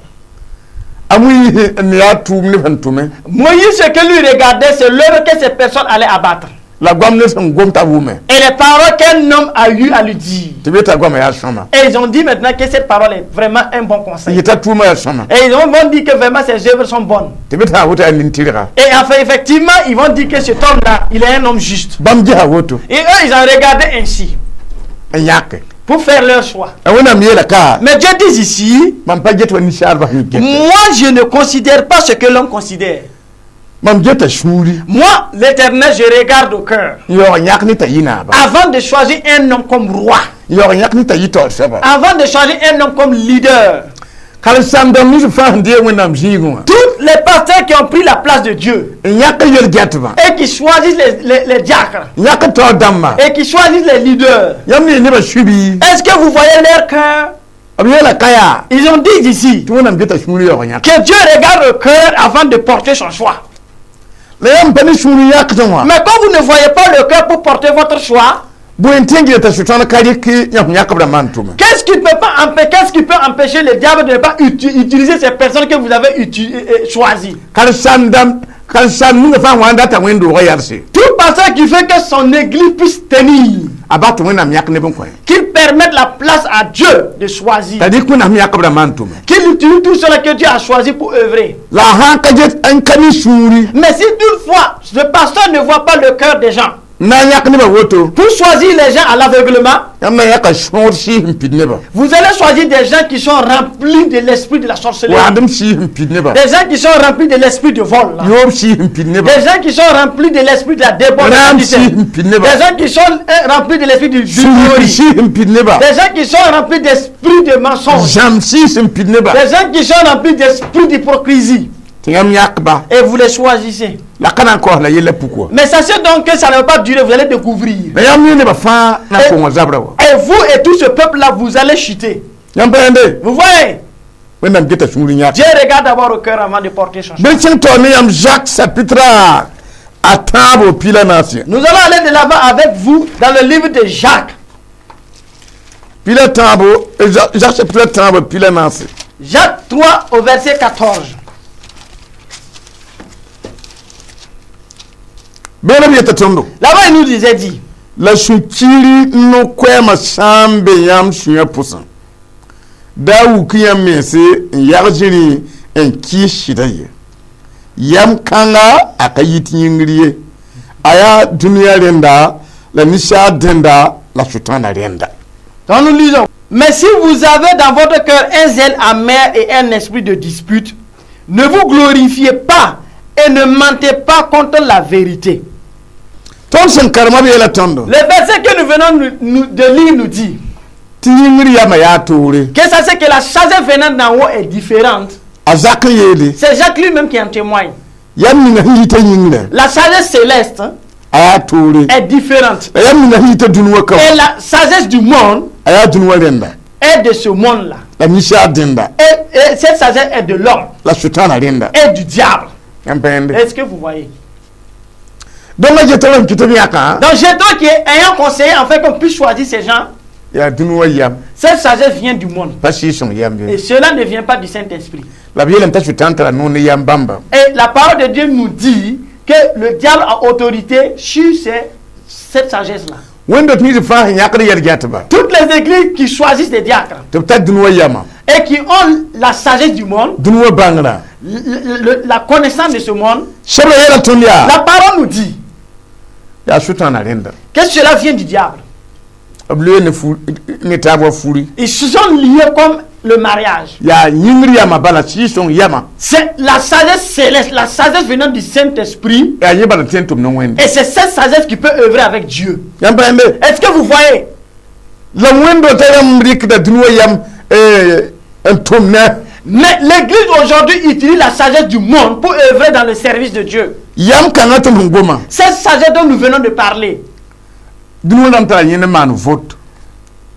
A Moyiis n yaa tʋʋm ne sẽn tʋme Moïse, ce que lui regardait, c'est l'œuvre que ces personnes allaient abattre. La goam ne sẽn gom t'a wʋme Et les paroles qu'un homme a eu à lui dire. Tɩ be t'a goamã yaa sõma Et ils ont dit maintenant que cette parole est vraiment un bon conseil. yeta tʋʋmã yaa sõma Et ils vont dire que vraiment ces œuvres sont bonnes. Tɩ be t'a woto yaa nin-tɩrga Et enfin, effectivement, ils vont dire que cet homme-là, il est un homme juste. Bãmb gesa woto Et eux, ils ont regardé ainsi n yãke pour faire leur choix. A Wẽnnaam yeela ka Mais Dieu dit ici, mam pa get wa ninsaalbã sẽn get moi, je ne considère pas ce que l'homme considère. Mam geta sũuri. Moi, l'Éternel, je regarde au cœur. N yaoog n yãk ne t'a yɩ naaba. Avant de choisir un homme comme roi, N yaoog n yãk ne t'a yɩ taoor soaba. Avant de choisir un homme comme leader, Karen-saam dãmb nins fãa sẽn deeg Wẽnnaam zĩigẽ wã. Tous les pasteurs qui ont pris la place de Dieu N yãk n yel-gɛtbã. Et qui choisissent les diacres N yãk n taoor dãmbã. Et qui choisissent les leaders, Yãmb ne nebã sũ-bɩ. Est-ce que vous voyez leur cœur? B yeela ka yaa. Ils ont dit ici Tɩ Wẽnnaam geta sũur yaoog n yãk. Que Dieu regarde le cœur avant de porter son choix. La yãmb pa ne sũur n yãkdẽ wã. Mais quand vous ne voyez pas le cœur pour porter votre choix, Bõe n tẽng t'a sʋtãan ka rɩk yãmb yãkb rãmbã n tʋme. Qu'est-ce qui peut pas empêcher, qu'est-ce qui peut empêcher le diable de ne pas utiliser ces personnes que vous avez choisies? Karen-saam dãmb karen-saam ninga fãa wã n data wẽn-doogã yalse. Tout pasteur qui veut que son église puisse tenir, A bas tɩ Wẽnnaam yãk neb n kõ. Qu'il permette la place à Dieu de choisir, T'a rɩk Wẽnnaam yãkb rãmbã n tʋme. Qu'il utilise tout cela que Dieu a choisi pour œuvrer. La a sã n ka get n ka ne sũuri. Mais si toutefois le pasteur ne voit pas le cœur des gens, N na n yãk nebã woto. Pour choisir les gens à l'aveuglement, Yãmb na n yãka sõor sɩɩs n pid nebã. Vous allez choisir des gens qui sont remplis de l'esprit de la sorcellerie. Waadem sɩɩs n pid nebã. Des gens qui sont remplis de l'esprit de vol. Yoob sɩɩs n pid nebã. Des gens qui sont remplis de l'esprit de la débauche. Ram Des sɩɩs n pid nebã. gens qui sont remplis de l'esprit du Sũur du sɩɩs n pid nebã. Des gens qui sont remplis d'esprit de mensonge. Zãm sɩɩs n pid nebã. Des gens qui sont remplis d'esprit d'hypocrisie. Tɩ yãmb yãkba. Et vous les choisissez. La ka na n kaoos la yella puk wa. Mais sachez donc que ça ne va pas durer, vous allez découvrir. La yãmb ne nebã fãa na n konga zabra wa. Et vous et tout ce peuple-là, vous allez chuter. Yãmb pa yãnde. Vous voyez, Wẽnnaam geta sũur n yãk. Dieu regarde d'abord au cœur avant de porter son choix. Bɩ kẽng taoor ne yãmb Jacques chapitre a tãabo pila naase. Nous allons aller de l'avant avec vous dans le livre de Jacques. Pila tãabo Jacques chapitre tãabo pila naase. Jacques 3 au verset 14. Beene b yeta tõndo. Là-bas, il nous disait dit, La sũ-kiiri no-koɛɛmã sã n be yãmb sũyã pʋsẽ da wuk yãmb mense n yag zĩrĩ n kɩɩs sɩda ye yam kãnga a ka yit yĩngr ye a yaa dũniyã rẽnda la ninsaal dẽnda la sʋtãanã rẽnda. Donc nous lisons. Mais si vous avez dans votre cœur un zèle amer et un esprit de dispute, ne vous glorifiez pas et ne mentez pas contre la vérité. Tõnd sẽn karema b yeela tõndo. Le verset que nous venons de lire nous dit Tɩ yĩngr yamã yaa toore. Que ça, c'est que la sagesse venant d'en haut est différente. A Zak n yeele. C'est Jacques lui-même qui en témoigne. Yam ninga sẽn yita yĩngrã. La sagesse céleste, hein, A yaa toore. Est différente. La yam ninga sẽn yita dũni wã ka. Et la sagesse du monde A yaa dũni wã rẽnda. Est de ce monde-là. La ninsaal dẽnda. Et cette sagesse est de l'homme La sʋtãanã rẽnda. Et du diable. Yãmb pa yẽnde. Est-ce que vous voyez? Donc a Zetro n kɩt b yãkã. Donc Jétro qui est ayant conseillé en fait qu'on puisse choisir ces gens, Yaa dũni wã yam. Cette sagesse vient du monde. Pa Sɩɩg-sõng yam Et ye. cela ne vient pas du Saint-Esprit. La b yeelame t'a sʋtãan tara noor ne yam bãmba. Et la parole de Dieu nous dit que le diable a autorité sur cette sagesse-là. Wẽnd-dot nins fãa sẽn yãkd yɛl-gɛtba. Toutes les églises qui choisissent des diacres Tɩ b tar dũni wã yamã. Et qui ont la sagesse du monde, Dũni wã bãngrã. la connaissance de ce monde, Sebra yeela tõnd yaa. La parole nous dit Yaa sʋtãanã rẽnda. Que cela vient du diable. B loe ne fu ne taab wa furi. Ils se sont liés comme le mariage. Yaa yĩngr yamã bala Sɩɩg-sõng yamã. C'est la sagesse céleste, la sagesse venant du Saint-Esprit. Yaa yẽ bala n tõe n tʋm ne Wẽnde. Et c'est cette sagesse qui peut œuvrer avec Dieu. Yãmb pa yãmbe. Est-ce que vous voyez? La wẽnd-dotã yãmb rɩkda dũni wã yam n tʋm ne. Mais l'église aujourd'hui utilise la sagesse du monde pour œuvrer dans le service de Dieu. Yam kãngã tɩ m goma. Cette sagesse dont nous venons de parler, Dũni wã rãmb tara yẽnd n maan vote.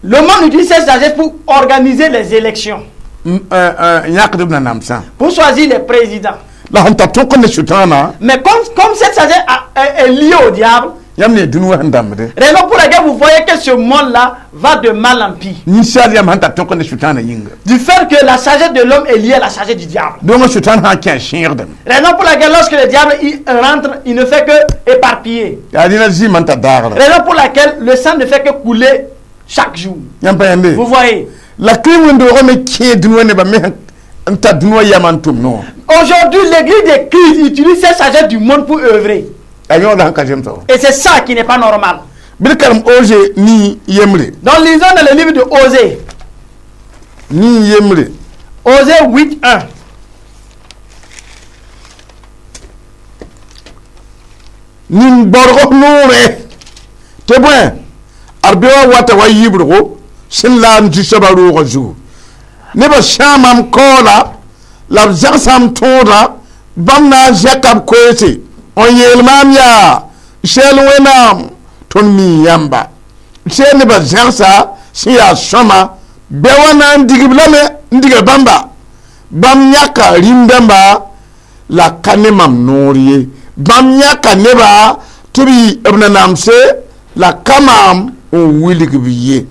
Le monde utilise cette sagesse pour organiser les élections, N yãkd b nanamsã. Pour choisir les présidents. La sẽn tar tõk ne sʋtãanã. Mais comme cette sagesse est liée au diable, Yãmb ne dũni wã sẽn dãmbde. Raison pour laquelle vous voyez que ce monde-là va de mal en pis. Ninsaal yam sẽn tar tõk ne sʋtãanã yĩnga. Du fait que la sagesse de l'homme est liée à la sagesse du diable. Donc sʋtãan sã n kẽ sẽegdame. Raison pour laquelle lorsque le diable il rentre, il ne fait que éparpiller. Yaa rẽna zɩɩmã n tar daagra. Raison pour laquelle le sang ne fait que couler chaque jour. Yãmb pa yãmbe. Vous voyez? La kɩ wẽnd-doogã me kẽe dũni wã nebã me n tar dũni wã yamã n tʋm ne wã. Aujourd'hui, l'église de Christ utilise cette sagesse du monde pour œuvrer. A yõoda sẽn ka zemsa wã. Et c'est ça qui n'est pas normal. Bɩ d karem Oze nii yembre. Donc lisons dans le livre de Osée. Nii yembre. Osée 8, 1. Nin-baorg noorẽ tɩ bõe ad be wa wata wa yibrgo sẽn la n zu-soabã roogã zugu nebã sãa mam kaoola la b zãgsam tõoda bãmb na n zɛka b koeese n yeel maam yaa sɛɛl Wẽnnaam tõnd mii yãmba sɛɛl nebã zãgsa sẽn yaa sõma bɛ wa na n digb lame n diga bãmba bãmb yãka rĩm-dãmba la ka ne mam noor ye bãmb yãka neba tɩ b yɩ b nanamse la ka maam n wilg b ye.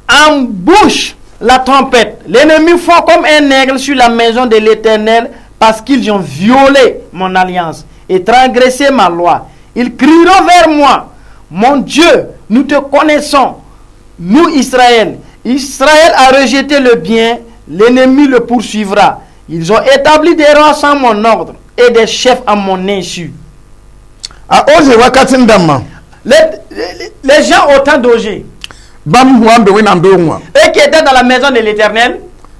Embouche la trompette. L'ennemi fond comme un aigle sur la maison de l'Éternel parce qu'ils ont violé mon alliance et transgressé ma loi. Ils crieront vers moi: Mon Dieu, nous te connaissons, nous Israël. Israël a rejeté le bien, l'ennemi le poursuivra. Ils ont établi des rois sans mon ordre et des chefs à mon insu. A Oze wakat n dãmbã Les gens au temps d'Osée, bãmb wa n be Wẽnnaam doogẽ wã et qui étaient dans la maison de l'Éternel,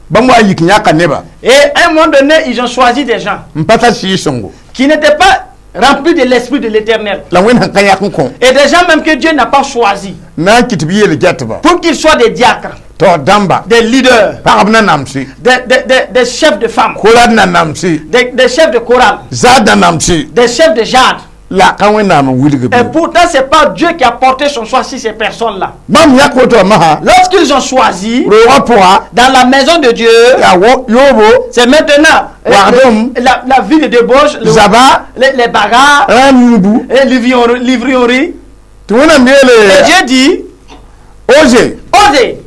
bãmb wa yik yãka neba et à un moment donné, ils ont choisi des gens n pa tar Sɩɩg-sõngo qui n'étaient pas remplis de l'Esprit de l'Éternel. La Wẽnd ka yãk n kõ Et des gens même que Dieu n'a pas choisi na n kɩt tɩ b yeel getba pour qu'ils soient des diacres, taoor dãmba des leaders, pagb nanamse des chefs de femmes, korad nanamse des chefs de chorale, zaad nanamse des chefs de jade. La ka Wẽnnaam n wilg Et pourtant, ce n'est pas Dieu qui a porté son choix sur ces personnes-là. Bãmb yãk woto wã masã Lorsqu'ils ont choisi roogã pʋga dans la maison de Dieu, yaa yoobo c'est maintenant Wagdem. la vie de débauche, zaba les bagarres, rã nuubu et l'ivrognerie. Tɩ Wẽnnaam Et yeele Dieu dit, Oze Osée,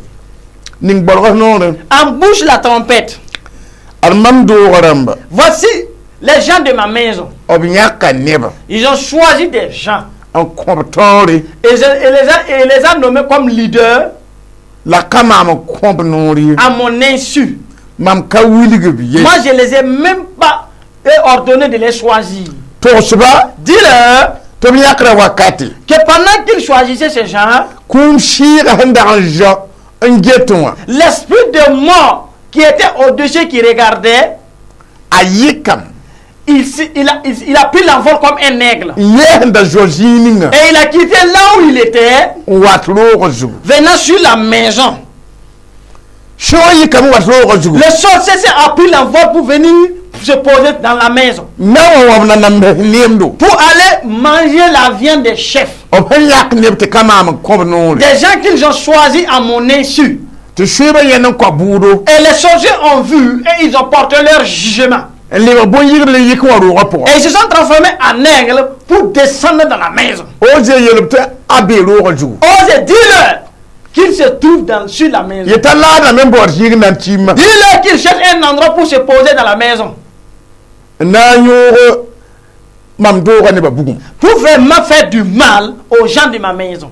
ning baorg noorẽ embouche la trompette. Ad mam doogã rãmba Voici les gens de ma maison. B yãka neba Ils ont choisi des gens. N kõb taoore Et les a nommés comme leaders la ka maam n kõb noor ye à mon insu. Mam ka wilg b ye Moi, je les ai même pas ordonné de les choisir. Togsba Dis-leur tɩ b yãkra wakate que pendant qu'ils choisissaient ces gens, kũum sɩɩgã sẽn dag n zao n get wã l'esprit de mort qui était au-dessus, qui regardait, a yɩkame il, s- il, a, il, il a pris l'envol comme un aigle. N yɛɛs n da zoa zĩig ninga Et il a quitté là où il était, n wat roogã zugu venant sur la maison. Sõog yikame wat roogã zugu Le sorcier s'est a pris l'envol pour venir se poser dans la maison. Na wã wã b na namb neemdo Pour aller manger la viande des chefs. B sẽn yãk neb tɩ ka maam n kõb noore Des gens qu'ils ont choisis à mon insu. Tɩ soeebã yẽnd n kao bʋʋdo Et les sorciers ont vu et ils ont porté leur jugement. N lebg bõn-yɩgd le yɩk wã roogã pʋgã Et ils se sont transformés en aigles pour descendre dans la maison. Oze yeelb tɩ a bee roogã zugu Osée, dis-leur qu'ils se trouvent sur la maison. Yetã laadame n baood zĩig na n tiimã Dis-leur qu'ils cherchent un endroit pour se poser dans la maison. N na n yõog mam doogã nebã bugum Pour vraiment faire du mal aux gens de ma maison.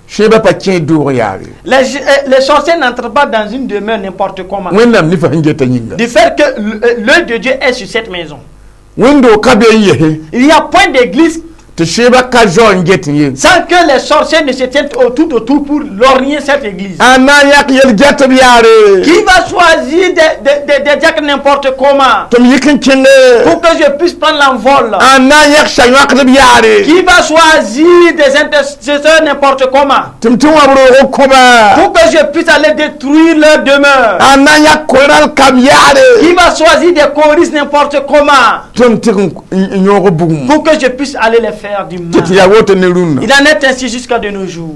Soeebã pa kẽ doog yaare Les sorciers n'entrent pas dans une demeure n'importe comment. Wẽnnaam nifã sẽn geta yĩnga Du fait que l'œil de Dieu est sur cette maison. Wẽnd-doog ka be n yese Il n'y a point d'église tɩ soeebã ka zao n get n ye sans que les sorciers ne se tiennent tout autour pour lorgner cette église. A na n yãk yel-gɛtb yaare Qui va choisir des diacres n'importe comment tɩ m yik n kẽnge pour que je puisse prendre l'envol? A na n yãk sa-yõkdb yaare Qui va choisir des intercesseurs n'importe comment tɩ m tɩ wãb roog kõba pour que je puisse aller détruire leur demeure? A na n yãk koral kam yaare Qui va choisir des choristes n'importe comment tɩ m tɩg n yõog bugum pour que je puisse aller les faire du tɩ mal? Tɩ yaa woto ne rũnnã Il en est ainsi jusqu'à de nos jours.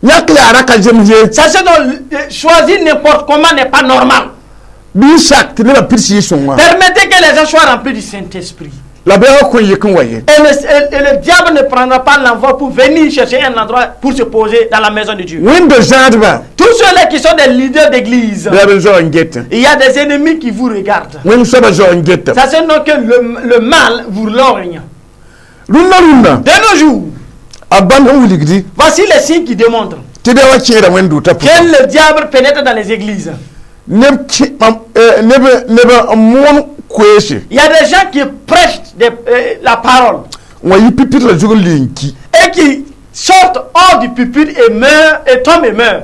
Yãk yaara ka zems ye Sachez donc, choisir n'importe comment n'est pas normal. Bɩ sak tɩ nebã pid Sɩɩg-sõngã Permettez que les gens soient remplis du Saint-Esprit. La bɛɛgã kõn yik n wa ye Et le diable ne prendra pas l'envol pour venir chercher un endroit pour se poser dans la maison de Dieu. Wẽnd zãadbã Tous ceux-là qui sont des leaders d'église, la b zao n get il y a des ennemis qui vous regardent. Wẽnd soabã zao n geta Sachez donc que le mal vous lorgne. Rũnnã rũnnã De nos jours, a bãmb sẽn wilgdi voici les signes qui démontrent tɩ bɩ wa kẽeda wẽnd-dʋʋta que pʋgã le diable pénètre dans les églises. Neb kẽ mam neb neb n moon koeese Il y a des gens qui prêchent la parole n wa yi pipit la zug n li n ki et qui sortent hors du pupitre et meurent et tombent et meurent.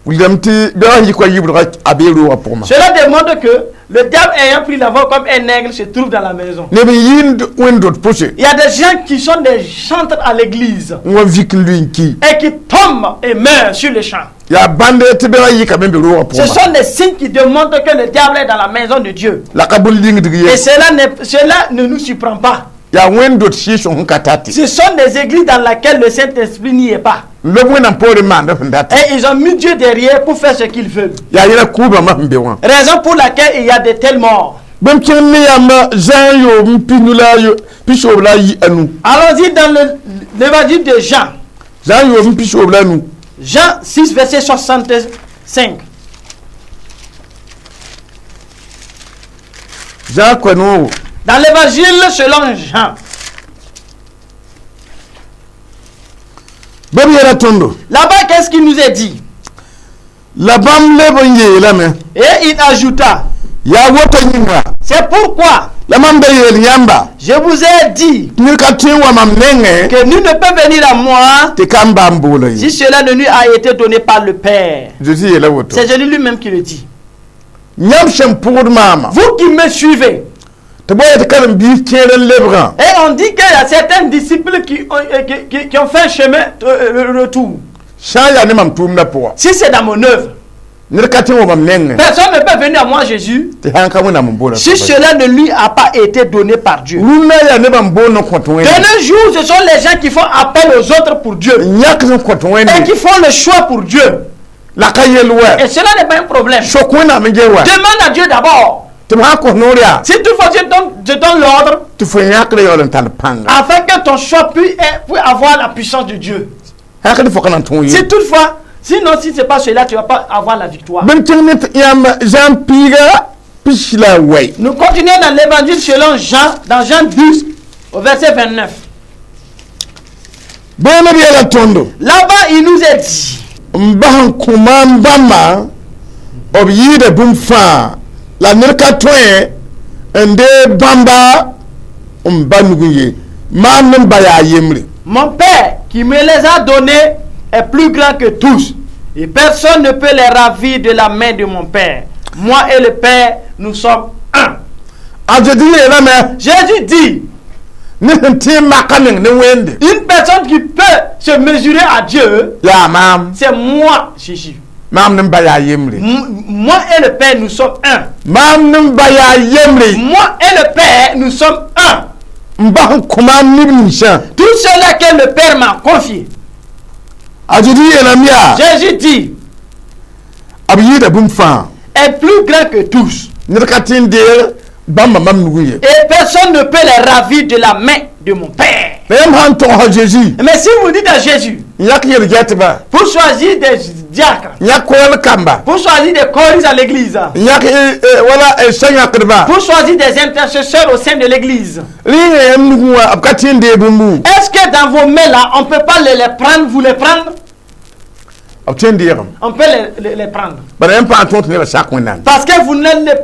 Wilgame tɩ bɛg yik wa yibdga a bee roogã pʋgẽ. Cela démontre que le diable ayant pris la voie comme un aigle se trouve dans la maison. Neb n yɩɩnd wẽnd-dot pʋse. Il y a des gens qui sont des chantres à l'église n wa vik n lʋɩ n ki. Et qui tombent et meurent sur le champ. Yaa bãnde tɩ bɛg yikame n be roogã Ce pʋgẽ. sont des signes qui démontrent que le diable est dans la maison de Dieu. La ka bõn lingdg ye. Et cela ne nous surprend pas. Yaa wẽnd-dot sɩɩg sẽn ka tate. Ce sont des églises dans lesquelles le Saint-Esprit n'y est pas. N lob wẽnnaam poorẽ maand sẽn date. Et ils ont mis Dieu derrière pour faire ce qu'ils veulent. Yaa yẽla kʋʋbãmbã sẽn be wã. Raison pour laquelle il y a de tels morts. Bãmb kẽng ne yãmb Zã yoob n pinu la pisoob la anu. Allons-y dans l'évangile de Jean. Zã yoob n pisoob la anu. Jean 6, verset 65. Zã koa-noogo. Dans l'évangile selon Jean. Bɩ b yeela tõndo. Là-bas, qu'est-ce qu'il nous est dit? La bãmb leb n yeelame. Et il ajouta, yaa woto yĩnga c'est pourquoi la mam da yeel yãmba je vous ai dit tɩ ned ka tõe n wa mam nengẽ que nul ne peut venir à moi tɩ ka n baam boola ye. Si cela ne lui a été donné par le Père. Zeezi yeela woto. C'est Jésus lui-même qui le dit. Yãmb sẽn pʋgd maama Vous qui me suivez, tɩ bõe tɩ karen-biis kẽer n lebgã. Et on dit qu'il y a certains disciples qui ont fait un chemin le retour. Sã n yaa ne mam tʋʋmdã pʋga Si c'est dans mon œuvre, ned ka tõe n wa mam nengẽ personne ne peut venir à moi, Jésus, tɩ sã n ka Wẽnnaam n boola. Si cela ne lui a pas été donné par Dieu. Rũnnã yaa nebã n boond n kõt De Wẽnde. nos jours, ce sont les gens qui font appel aux autres pour Dieu N yãk n kõt et Wẽnde. Qui font le choix pour Dieu. La ka yell wɛ. Et cela n'est pas un problème. Sok Wẽnnaam n ges wa. Demande à Dieu d'abord. Tɩ b sã n kos noor yaa Si toutefois je donne l'ordre, tɩ fo yãkra yaool n tar pãnga. Afin que ton choix puisse avoir la puissance de Dieu. Sã ka tɩ fo ka na n tõog ye. Si toutefois, sinon si ce n'est pas cela, tu ne vas pas avoir la victoire. Bẽm kẽng ne tɩ yãmb Zã piiga pis la wɛy. Nous continuons dans l'évangile selon Jean, dans Jean 12, au verset 29. Bõe b yeela tõndo. Là-bas, il nous est dit, N bas n kõ maam bãmba b yɩɩda bũmb fãa la ned ka tõe n deeg bãmba n ba nug ye maam ne n ba yaa yembre. Mon Père qui me les a donnés est plus grand que tous. Et personne ne peut les ravir de la main de mon Père. Moi et le Père, nous sommes un. A Zezi yeelame Jésus dit, ned sẽn tẽ n maka meng ne Wẽnde une personne qui peut se mesurer à Dieu, yaa maam. C'est moi, Jésus. Maam ne n ba yaa yembre. Moi et le Père, nous sommes un. Maam ne n ba yaa yembre. Moi et le Père, nous sommes un. N bas n kõ maam neb ninsã. Tout cela que le Père m'a confié. A Zezi yeelame yaa Jésus dit, b yɩɩda bũmb fãa est plus grand que tous. Ned ka tõe n deeg bãmba mam nugẽ ye. Et personne ne peut les ravir de la main de mon Père. La yãmb sã n togsa Zeezi Mais si vous dites à Jésus, n yãk yel-gɛtba pour choisir des diacres, n yãk koɛl kamba pour choisir des choristes à l'église, n yãk wala sã-yãkdba pour choisir des intercesseurs au sein de l'église, rɩɩngã yãmb nugẽ wã b ka tõe n deeg bũmbu. Est-ce que dans vos mains là, on ne peut pas les prendre, vous les prendre? B tõe n deegem. On peut les prendre. Bala yãmb pãa tõog tɩ nebã sak Wẽnnaam. Parce que vous n'allez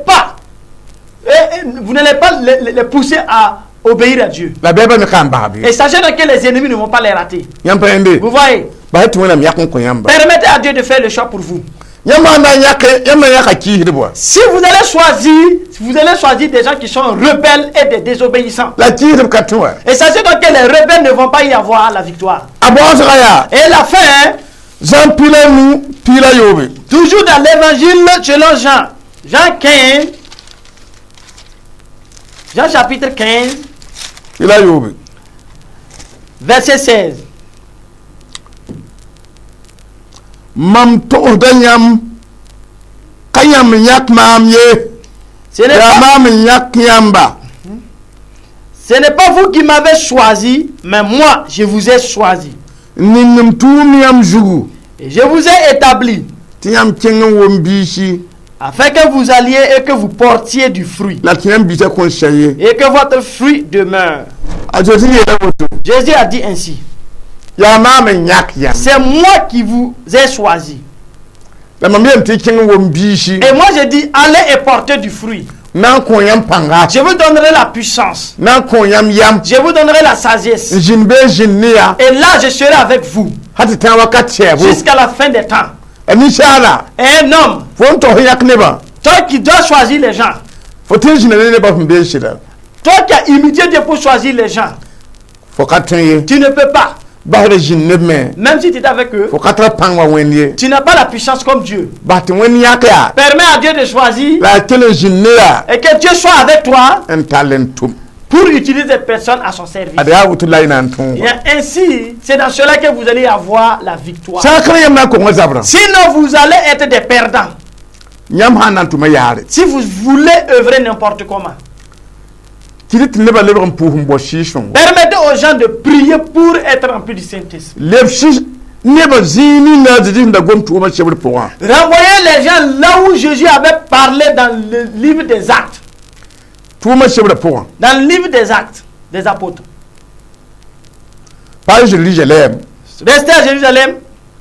pas les pousser à obéir à Dieu. La bɛɛbã me ka n basb ye. Et sachez donc que les ennemis ne vont pas les rater. Yãmb pa yẽnde Vous voyez, bas tɩ Wẽnnaam yãk n kõ yãmba. Permettez à Dieu de faire le choix pour vous. Yãmb sã n na n yãke yãmb na n yãka kiisdb wa. Si vous allez choisir, vous allez choisir des gens qui sont rebelles et des désobéissants. La kiisdb ka tõe wa. Et sachez donc que les rebelles ne vont pas y avoir la victoire. A baoosga yaa Et la fin, hein, Zã piila nu piila yoobe. Toujours dans l'évangile selon Jean, Jean 15, Jean chapitre 15, piila yoobe. Verset 16. Mam togsda yãmb ka yãmb n yãk maam ye Ce n'est yaa pas, maam n yãk yãmba. Ce n'est pas vous qui m'avez choisi, mais moi, je vous ai choisi. N ning m tʋʋm yãmb zugu Et je vous ai établi tɩ yãmb kẽng n wom biisi afin que vous alliez et que vous portiez du fruit. La tɩ yãmb biisã kõn sɛ ye. Et que votre fruit demeure. A Zezi yeela woto. Jésus a dit ainsi. Yaa maam n yãk yãmb. C'est moi qui vous ai choisi. La mam yeelame tɩ y kẽng n wom biisi. Et moi je dis, allez et portez du fruit. Na n kõ yãmb pãnga. Je vous donnerai la puissance. Na n kõ yãmb yam. Je vous donnerai la sagesse. N zĩnd bee zĩnd ne yaa. Et là, je serai avec vous Hal tɩ tãag wakat sɛɛbo. Jusqu'à la fin des temps. A ninsaala, Un homme, fo n tog yãk nebã, toi qui dois choisir les gens, fo tɩ n zĩna ne nebã sẽn bee sɩda, toi qui as imité Dieu pour choisir les gens, fo ka tõe ye. Tu ne peux pas. Basd zĩnd neb me, Même si tu es avec eux, fo ka tara pãng wa Wẽnd ye. Tu n'as pas la puissance comme Dieu. Bas tɩ Wẽnd yãk yaa, Permets à Dieu de choisir la a kell n zĩnd ne yaa et que Dieu soit avec toi n tall n tʋm. Pour utiliser des personnes à son service. Ad yaa woto la y na n tõog. Et ainsi, c'est dans cela que vous allez avoir la victoire. Sã n ka yãmb na n kongã zabrã, Sinon, vous allez être des perdants. Yãmb sã n na n tʋma yaare, Si vous voulez œuvrer n'importe comment, tɩ tɩ nebã lebg n pʋʋs n bao Sɩɩg-sõngo. Permettez aux gens de prier pour être remplis du Saint-Esprit. Leb sɩ nebã zĩig ninga a Zezi sẽn da gom tʋʋmã sebr pʋgã. Renvoyez les gens là où Jésus avait parlé dans le livre des Actes. Tʋʋmã sebrã pʋgã. Dans le livre des Actes des Apôtres. Pa Zerizalɛm, Restez à Jérusalem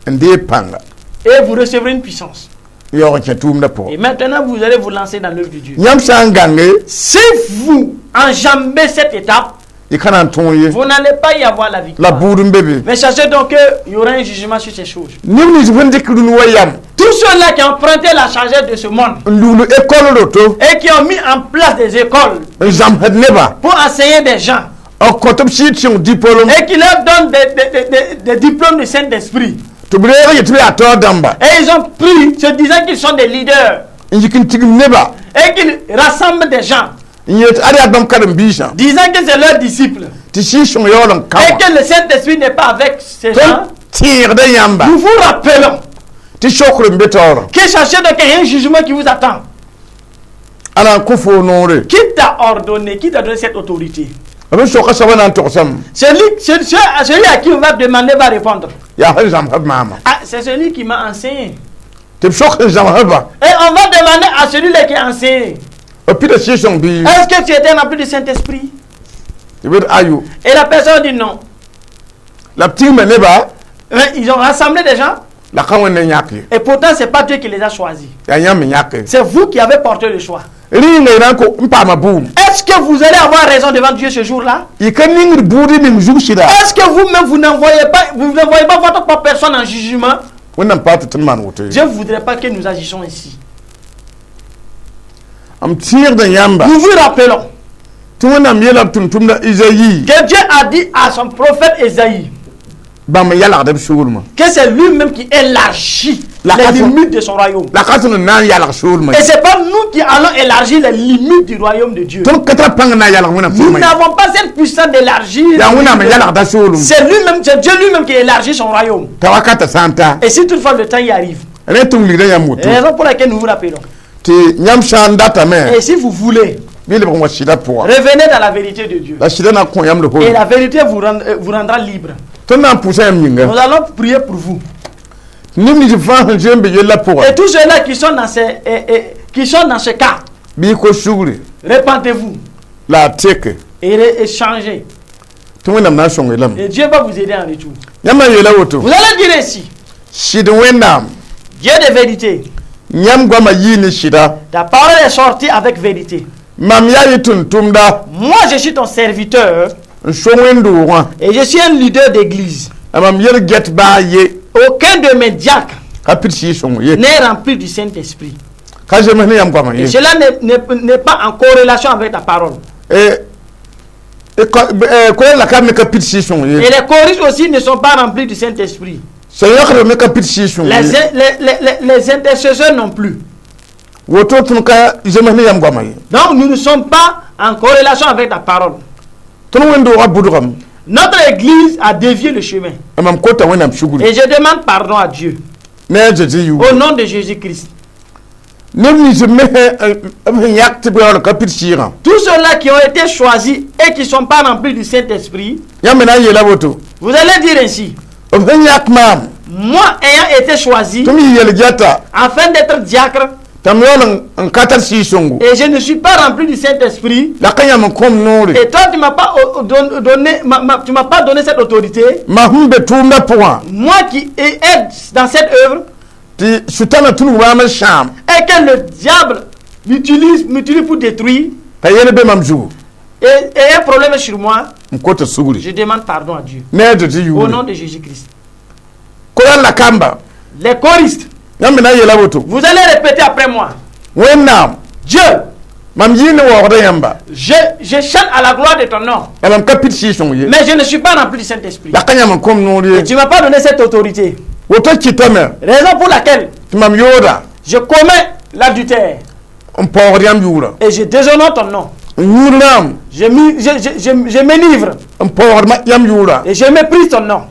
n deeg pãnga et vous recevrez une puissance. N yaoog n kẽ tʋʋmdã pʋgã. Et maintenant, vous allez vous lancer dans l'œuvre de Dieu. Yãmb sã n gãnge, Si vous enjambez cette étape, y ka na n tõog ye. Vous n'allez pas y avoir la La victoire. buud n be be. Mais sachez donc qu'il y aura un jugement sur ces choses. Neb nins sẽn dɩk rũn wa yam, Tous ceux-là qui ont emprunté la sagesse de ce monde n lugl école roto, et qui ont mis en place des écoles n zãmsd neba, pour enseigner des gens n kõt b sɩɩg-sõng diplôme, et qui leur donnent des diplômes de Saint-Esprit. Tɩ b reeg yet tɩ b yaa taoor dãmba, Et ils ont pris, se disant qu'ils sont des leaders n yik n tigim neba, et qu'ils rassemblent des gens, n yet ad yaa bãmb karen-biisã, disant que c'est leurs disciples tɩ Sɩɩg-sõng yaool n ka et wã. Que le Saint-Esprit n'est pas avec ces gens. Tõnd tẽegda yãmba Nous vous rappelons tɩ sokr n be taoorã. Que sachez donc qu'il y a un jugement qui vous attend. Ala n kõ foo noore? Qui t'a ordonné, qui t'a donné cette autorité? B soka soaba na n togsame. Celui à qui on va demander va répondre. Yaa sẽn zãmsd maama. Ah, c'est celui qui m'a enseigné. Tɩ b sok sẽn zãmsdba. Et on va demander à celui-là qui a enseigné. B pida Sɩɩg-sõng bɩ? Est-ce que tu étais rempli du Saint-Esprit? Tɩ b ayo. Et la personne dit non. La b tigma neba. Mais ils ont rassemblé des gens. La ka Wẽnd n yãk ye. Et pourtant, ce n'est pas Dieu qui les a choisis. Yaa yãmb n yãke. C'est vous qui avez porté le choix. Rĩnga y na n ko n paama buum. Est-ce que vous allez avoir raison devant Dieu ce jour-là? Y ka ningd buud y ning zug sɩda. Est-ce que vous-même, vous n'envoyez pas votre propre personne en jugement? Wẽnnaam pa tɩ tõnd maan woto ye. Je ne voudrais pas que nous agissions ici. M tẽegda yãmba Nous vous rappelons tɩ Wẽnnaam yeela b tʋm-tʋmda Izayi, que Dieu a dit à son prophète Esaïe bãmb n yalgda b soolmã. Que c'est lui-même qui élargit La les limites de son royaume. La ka tõnd n na n yalg soolmã. Et c'est pas nous qui allons élargir les limites du royaume de Dieu. Tõnd ka tara pãng n na n yalg Wẽnnaam Nous soolmã ye. N'avons pas cette puissance d'élargir. Yaa Wẽnnaam n yalgda soolem. C'est lui-même, c'est Dieu lui-même qui élargit son royaume. T'a wakata sã n ta. Et si toutefois le temps y arrive, Rẽ tɩ m wilgda yãmb woto. Raison pour laquelle nous vous rappelons. Tɩ yãmb sã n datame, Et si vous voulez, bɩ lebg n wa sɩdã pʋga. Revenez dans la vérité de Dieu. La sɩdã na kõ yãmb Et le la vérité vous rendra libre. Tõnd na n pʋʋsa yãmb yĩnga. Nous allons prier pour vous. Neb nins fãa sẽn zoe n be yellã pʋga, Et tous ceux-là qui sont dans ce cas, bɩ y kos sugri, répentez-vous la a teke, et changez. Tɩ Wẽnnaam na n sõng-y lame. Et Dieu va vous aider en retour. Yãmb na n yeela woto. Vous allez dire ainsi, Sɩd Wẽnnaam, Dieu de vérité, yãmb goamã yii ne sɩda. Ta parole est sortie avec vérité. Mam yaa yɩ tʋm-tʋmda, Moi, je suis ton serviteur n so wẽnd-doogã, et je suis un leader d'église. La mam yel-get baa ye Aucun de mes diacres ka pid Sɩɩg-sõng ye. N'est rempli du Saint-Esprit. Ka zems ne yãmb goamã Et ye. cela n'est pas en corrélation avec ta parole. Koɛɛg la ka me ka pid Sɩɩg-sõng Et ye. les choristes aussi ne sont pas remplis du Saint-Esprit. Sẽn yõkdb me ka pid Sɩɩg-sõng Les, ye. les intercesseurs non plus. Woto tõnd ka zems ne yãmb goamã ye. Donc nous ne sommes pas en corrélation avec ta parole. Tõnd wẽnd-doogã budgame. Notre église a dévié le chemin. La mam kota Wẽnnaam sugri. Et je demande pardon à Dieu. Ne a Zezi yʋʋre. Au nom de Jésus-Christ. Neb nins me b sẽn yãk tɩ b yaool ka pid sɩɩgã, Tous ceux-là qui ont été choisis et qui ne sont pas remplis du Saint-Esprit, yãmb me na n yeela woto. Vous allez dire ainsi. B sẽn yãk maam Moi ayant été choisi tɩ m yɩ yel-gɛta, afin d'être diacre tɩ m yaool n ka tar Sɩɩg-sõngo, et je ne suis pas rempli du Saint-Esprit, la ka yãmb n kõm noore, et toi tu m'as pas donné cette autorité, mam sẽn be tʋʋmdã pʋgã, moi qui aide dans cette œuvre tɩ Sʋtãna tũnug maam n sãam, et que le diable m'utilise pour détruire t'a yɛl be mam zugu, et un problème est sur moi, m kota sugri je demande pardon à Dieu. Ne a Zezi Au nom yʋʋre. de Jésus-Christ. Koran la kamba, Les choristes, Yãmb me na n yeela woto. Vous allez répéter après moi. Wẽnnaam, Dieu, mam yɩ ne waoogda yãmba, je chante à la gloire de ton nom. La mam ka pid Sɩɩg-sõng ye. Mais je ne suis pas rempli du Saint-Esprit. La ka yãmb n kõm noor ye. Et tu ne m'as pas donné cette autorité. Woto kɩtame Raison pour laquelle tɩ mam yooda, je commets l'adultère n paoogd yãmb yʋʋra, et je déshonore ton nom. N yũud rãam, Je m'enivre n paoogd yãmb yʋʋra, et je méprise ton nom.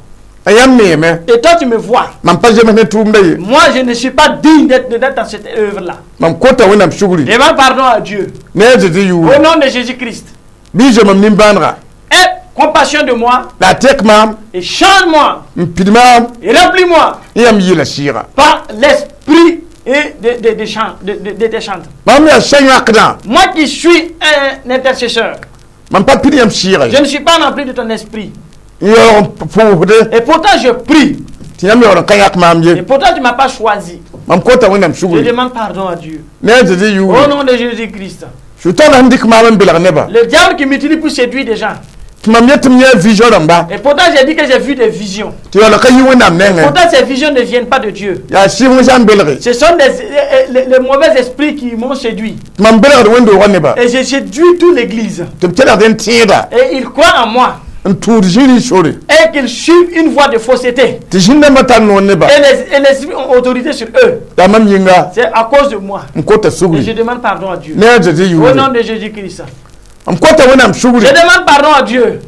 A yãmb neeme. Et toi, tu me vois. Mam pa zems ne tʋʋmda ye. Moi, je ne suis pas digne d'être dans cette œuvre-là. Mam kota Wẽnnaam sugri. Demande pardon à Dieu. Ne a Zezi Au yʋʋre. nom de Jésus-Christ. Bɩ zoe mam nimbãanega. Aie compassion de moi La a tek maam, et change-moi n pid maam, et remplis-moi n yãmb yɩɩla sɩɩga. Par l'esprit et de chant, de tes chants. Mam yaa sã-yãkdã. Moi qui suis un intercesseur, Mam pa pid yãmb sɩɩga je ye. Ne suis pas rempli de ton esprit. N yaoog n pʋʋsde, Et pourtant je prie. Tɩ yãmb yaool n ka yãk maam Et ye. pourtant tu ne m'as pas choisi. Mam kota Wẽnnaam Je sugri. demande pardon à Dieu. Ne a Zezi Au yʋʋre. nom de Jésus-Christ. Sʋtãana sẽn dɩk maam n belg nebã, Le diable qui m'utilise pour séduire des gens. Tɩ mam yet tɩ m yã vision rãmba, Et pourtant j'ai dit que j'ai vu des visions. Tɩ yaool ka yi Wẽnnaam nengẽ. Pourtant ces visions ne viennent pas de Dieu. Yaa sɩɩg sã n belge, Ce sont les mauvais esprits qui m'ont séduit. Tɩ mam belgd wẽnd-doogã nebã, Et j'ai séduit toute l'église. Tɩ b kelgd n tẽeda, Et ils croient en moi. N tũud zĩri sore, Et qu'ils suivent une voie de fausseté. Tɩ zĩn-dãmbã tar noor nebã. Et les esprits ont autorité sur eux. Yaa mam yĩnga C'est à cause de moi. n kota Et je sugri. demande pardon à Dieu. Ne a Zezi Au nom yʋʋre. de Jésus-Christ. M kota Wẽnnaam sugri. Je demande pardon à Dieu.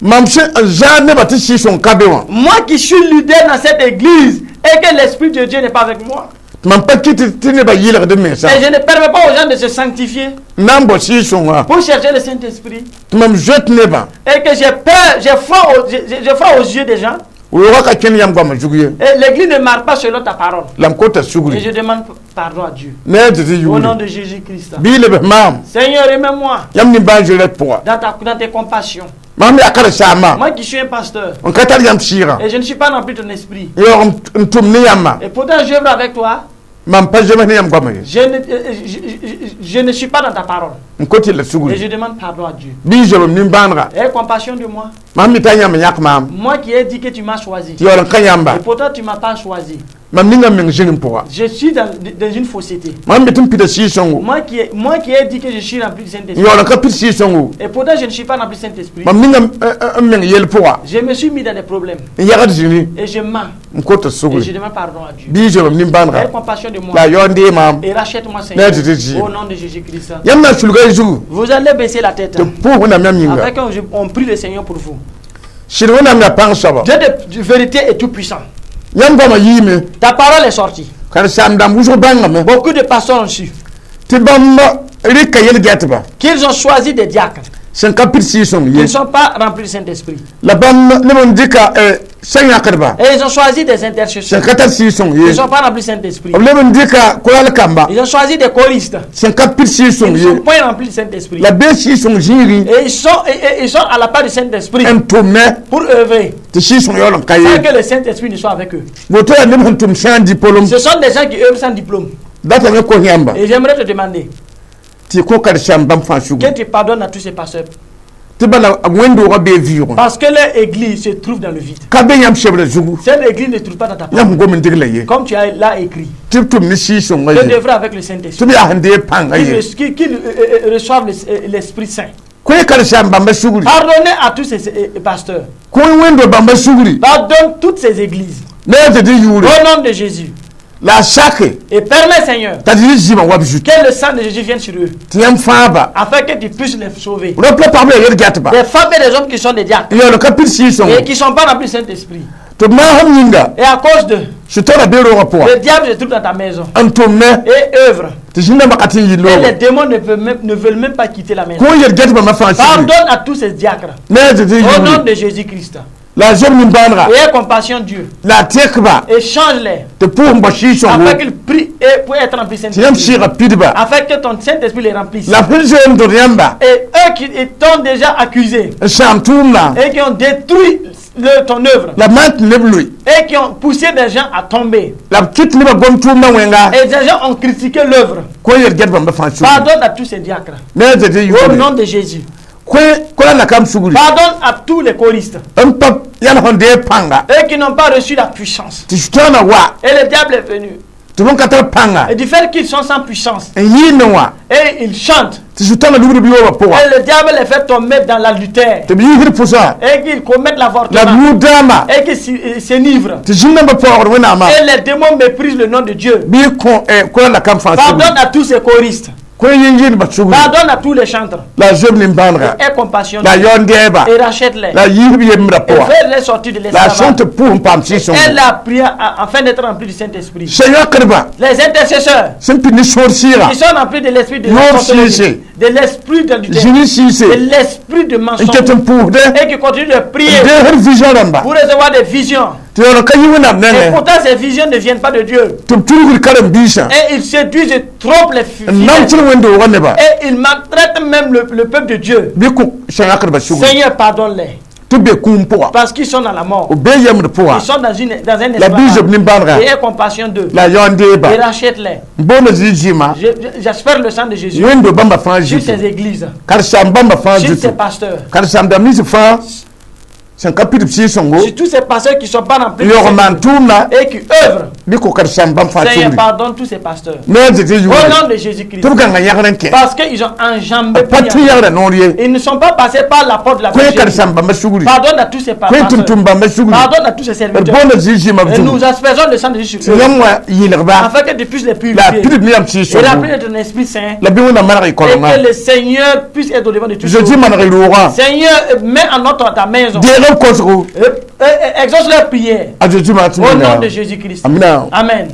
Mam sẽn n zãad nebã tɩ Sɩɩg-sõng ka be wã, Moi qui suis leader dans cette église et que l'Esprit de Dieu n'est pas avec moi. Tɩ mam pa kɩt tɩ nebã yɩlgd m mensã, Et je ne permets pas aux gens de se sanctifier n na n bao Sɩɩg-sõngã, pour chercher le Saint-Esprit. Tɩ mam zoet nebã. Et que j'ai peur, j'ai froid aux yeux des gens. Roogã ka kẽnd yãmb goamã zug ye. Et l'église ne marche pas selon ta parole. La m kota Et sugri. je demande pardon à Dieu. Ne a Zezi Au nom yʋʋre. de Jésus-Christ. Bɩ y lebs maam. Seigneur, aimez-moi Yãmb nimbãan-zoeerã pʋga. dans tes compassions. Mam yaa karen-saambã, Moi qui suis un pasteur n ka tar yãmb sɩɩgã, et je ne suis pas rempli de ton esprit. n yaoog n tʋm ne yãmbã, Et pourtant, j'œuvre avec toi. Mam pa zems ne yãmb goamã ye. Je ne suis pas dans ta parole. N kot yella Et sugri. je demande pardon à Dieu. Bɩ y zoe m nimbãanega. Aie compassion de moi. Mam mi t'a yãmb yãk maam, Moi qui ai dit que tu m'as choisi. tɩ yaool n ka yãmba, Et pourtant, tu ne m'as pas choisi. Mam ninga m meng zĩng n pʋga. Je suis dans une fausseté. Mam be tɩ m pida Sɩɩg-sõngo, Moi qui ai dit que je suis rempli du n Saint-Esprit. yaool n ka pid Sɩɩg-sõngo, Et pourtant, je ne suis pas rempli du Saint-Esprit. Mam ninga m meng yell pʋga, Je me suis mis dans des problèmes. N yagd zĩri, Et je mens. N kota Et je sugri. demande pardon à Dieu. Bɩ y zoe m nimbãanega, Aie compassion de moi. La a yaool n dee maam. Et rachète-moi, Seigneur. Ne Zezi. Au nom de Jésus-Christ. Yãmb na n sulga y zugu, Vous allez baisser la tête. Tɩ pʋʋs Wẽnnaam yãmb yĩnga. Avec un, on prie le Seigneur pour vous. Sɩd Wẽnnaam yaa pãng soaba. Dieu de vérité est tout puissant. Yãmb goamã yiime. Ta parole est sortie. Karen-saam dãmb wʋsg bãngame Beaucoup de pasteurs ont su tɩ bãmb rɩka yel-gɛtba qu'ils ont choisi des diacres. Sẽn ka pid Sɩɩg-sõng Ils ye. ne sont pas remplis du Saint-Esprit. La bãmb neb n dɩka sã-yãkdba Et ils ont choisi des intercesseurs. sẽn ka tar Sɩɩg-sõng Ils ne ye. sont pas remplis du Saint-Esprit. B leb n dɩka koral kamba Ils ont choisi des choristes. sẽn ka pid Ils Sɩɩg-sõng ne sont ye. pas remplis du Saint-Esprit. La bee Sɩɩg-sõng zĩigẽ, Et ils sont à la part du Saint-Esprit n tʋmme pour œuvrer. tɩ Sɩɩg-sõng yaool n ka Sans ye. que le Saint-Esprit ne soit avec eux. Woto yaa neb sẽn tʋm sã n diplôme. Ce sont des gens qui œuvrent sans diplôme. Datame kos yãmba Et j'aimerais te demander tɩ y kõ karen-saam bãmb fãa sugu, que tu pardonnes à tous ces pasteurs. Tɩ bala wẽnd-doogã bee vɩʋʋgẽ. Parce que leur église se trouve dans le vide. Ka be yãmb sebrã zugu. Cette église ne se trouve pas dans ta parole. Yãmb sẽn gom n degla ye. Comme tu as là écrit. Tɩ b tʋm ne Sɩɩg-sõngã Que ye. devrait avec le Saint-Esprit. Tɩ b yaa sẽn deeg pãngã ye. Qu'ils reçoivent l'Esprit Saint. Kõ karen-saam bãmba sugri. Pardonnez à tous ces pasteurs. Kõ wẽnd-do bãmba sugri. Pardonne toutes ces églises. Ne a Zezi yʋʋre. Au nom de Jésus. La a sake Et permets, Seigneur, t'a Zezi zĩmã wa b zut, que le sang de Jésus vienne sur eux. Tɩ yãmb fãaba. Afin que tu puisses les sauver. Rap la pagb la yel-gɛtba, Des femmes et des hommes qui sont des diacres n yaool ka pid et Sɩɩg-sõngo, qui ne sont pas remplis du Saint-Esprit. Tɩ b maasem yĩnga, Et à cause d'eux, sʋtãana bee roogã pʋga, le diable se trouve dans ta maison n tʋmme et œuvre. Tɩ zĩn-dãmbã ka tɩ n yɩ Et les loogo. démons ne veulent même pas quitter la maison. Kõ yel-gɛtbã fãa sugri. Pardonne à tous ces diacres. Ne a Zezi Au nom yʋʋre. de Jésus-Christ. La a zob nimbãanega. Et aie compassion, Dieu. La a tekba Et change-les. Tɩ pʋʋs n bao Sɩɩg-sõngo, Afin qu'ils prient et pour être remplis tɩ yãmb Saint-Esprit. sɩɩgã pidba. Afin que ton Saint-Esprit les remplisse. La f sẽn zoe n dõd yãmba, Et eux qui t'ont déjà accusé n sãam tʋʋmdã, et qui ont détruit ton œuvre la b maan tɩ neb loe, et qui ont poussé des gens à tomber. La b kɩt nebã gom tʋʋmdã wẽnga. Et des gens ont critiqué l'œuvre. Kõ yel-gɛt bãmba fãa sugri. Pardonne à tous ces diacres. Ne a Zezi Au yʋʋre. nom de Jésus. Kõ kola nakam sugri. Pardonne à tous les choristes. N pa yãl sẽn deeg pãnga. Eux qui n'ont pas reçu la puissance. Tɩ sʋtãanã wa. Et le diable est venu. Tɩ bõn ka tar pãnga. Et du fait qu'ils sont sans puissance. N yɩɩnd wã. Et ils chantent. Tɩ sʋtãanã lubd b yoobã pʋga. Et le diable les fait tomber dans l'adultère. Tɩ b yiisd pʋsã. Et qu'ils commettent l'avortement. La b yʋʋd dãama. Et qu'ils s'enivrent. Tɩ zĩn-dãmbã paoogd Wẽnnaamã. Et les démons méprisent le nom de Dieu. Bɩ kõ kola nakam fãa sugri. Pardonne à tous ces choristes. Kõ yĩn-yĩndbã sugri. Pardonne à tous les chantres. La zob nimbãanega. Et aie compassion. La yaoon-dɛɛba. Et rachète-les. La yiis b yembrã Et pʋga. fais-les sortir de La l'esclavage. sõn tɩ pʋʋs n paam sɩ-sõngo. Et la prière afin d'être rempli du Saint-Esprit. Sẽn yãkdbã. Les intercesseurs Sẽn pid ne sõor sɩɩga. qui sont remplis de l'esprit de la Yoob sorcellerie, sɩɩse. de l'esprit d'adultère, Zĩni sɩɩse. de l'esprit de N mensonge, ket n pʋʋsdɛ. et qui continuent de prier N deesd vision rãmba. pour recevoir des visions. Tɩ yaool n ka yi Wẽnnaam Et nengẽ. pourtant, ces visions ne viennent pas de Dieu. Tɩ b tudgd karen-biisã. Et ils séduisent et trompent les N fidèles. namsd wẽnd-doogã nebã. Et ils maltraitent même le peuple de Dieu. Bɩ kõ sẽn-yãkdbã sugri. Seigneur, pardonne-les. Tɩ b be kũum pʋga. Parce qu'ils sont dans la mort. B bee yemd pʋga. Ils sont dans un La bɩ zob esclavage. nimbãanega. Et aie compassion d'eux. La yaoon-deeba. Et rachète-les. N boonda Zezi zɩɩmã. J'espère le sang de Jésus Wẽnd-do bãmba fãa sur zutu. ces églises, Karen-saam bãmba fãa sur ces zutu. pasteurs, Karen-saam dãmb nins fãa sẽn ka pid b sɩɩg-sõngo. Sur tous ces pasteurs qui ne sont pas remplis du Yaoog maan Saint-Esprit tʋʋmda. Et qui œuvrent. Bɩ kõ karen-saam bãmb fãa Seigneur, sugri. pardonne tous ces pasteurs. Ne a Zezi Au yʋʋre. nom de Jésus-Christ. Tɩ b gãnga yãgd n kẽ. Parce qu'ils ont enjambé. Pa tɩ yãgda noor ye. Ils ne sont pas passés par la porte de la Kõ bergerie. karen-saam bãmba sugri. Pardonne à tous ces Kõ pasteurs. tʋm-tʋm bãmba sugri. Pardonne à tous ces D serviteurs. boonda Zezi zɩɩmã b Et nous zugu. aspergeons le sang de Jésus Tɩ sur eux. yãmb wã yɩlgba. Afin que tu puisses les La purifier. pid b ne yam Et sɩɩg-sõngo. remplir de ton Esprit Saint. La bɩ Wẽnnaam maneg y Et korenga. que le Seigneur puisse être au devant de tous. Zezi maneg y roogã. Seigneur, mets en ordre ta maison. Deeg b kosgo. Exauce leur prière. A Zezi maa tɩ Au nom de Jésus-Christ. Amina. Amen.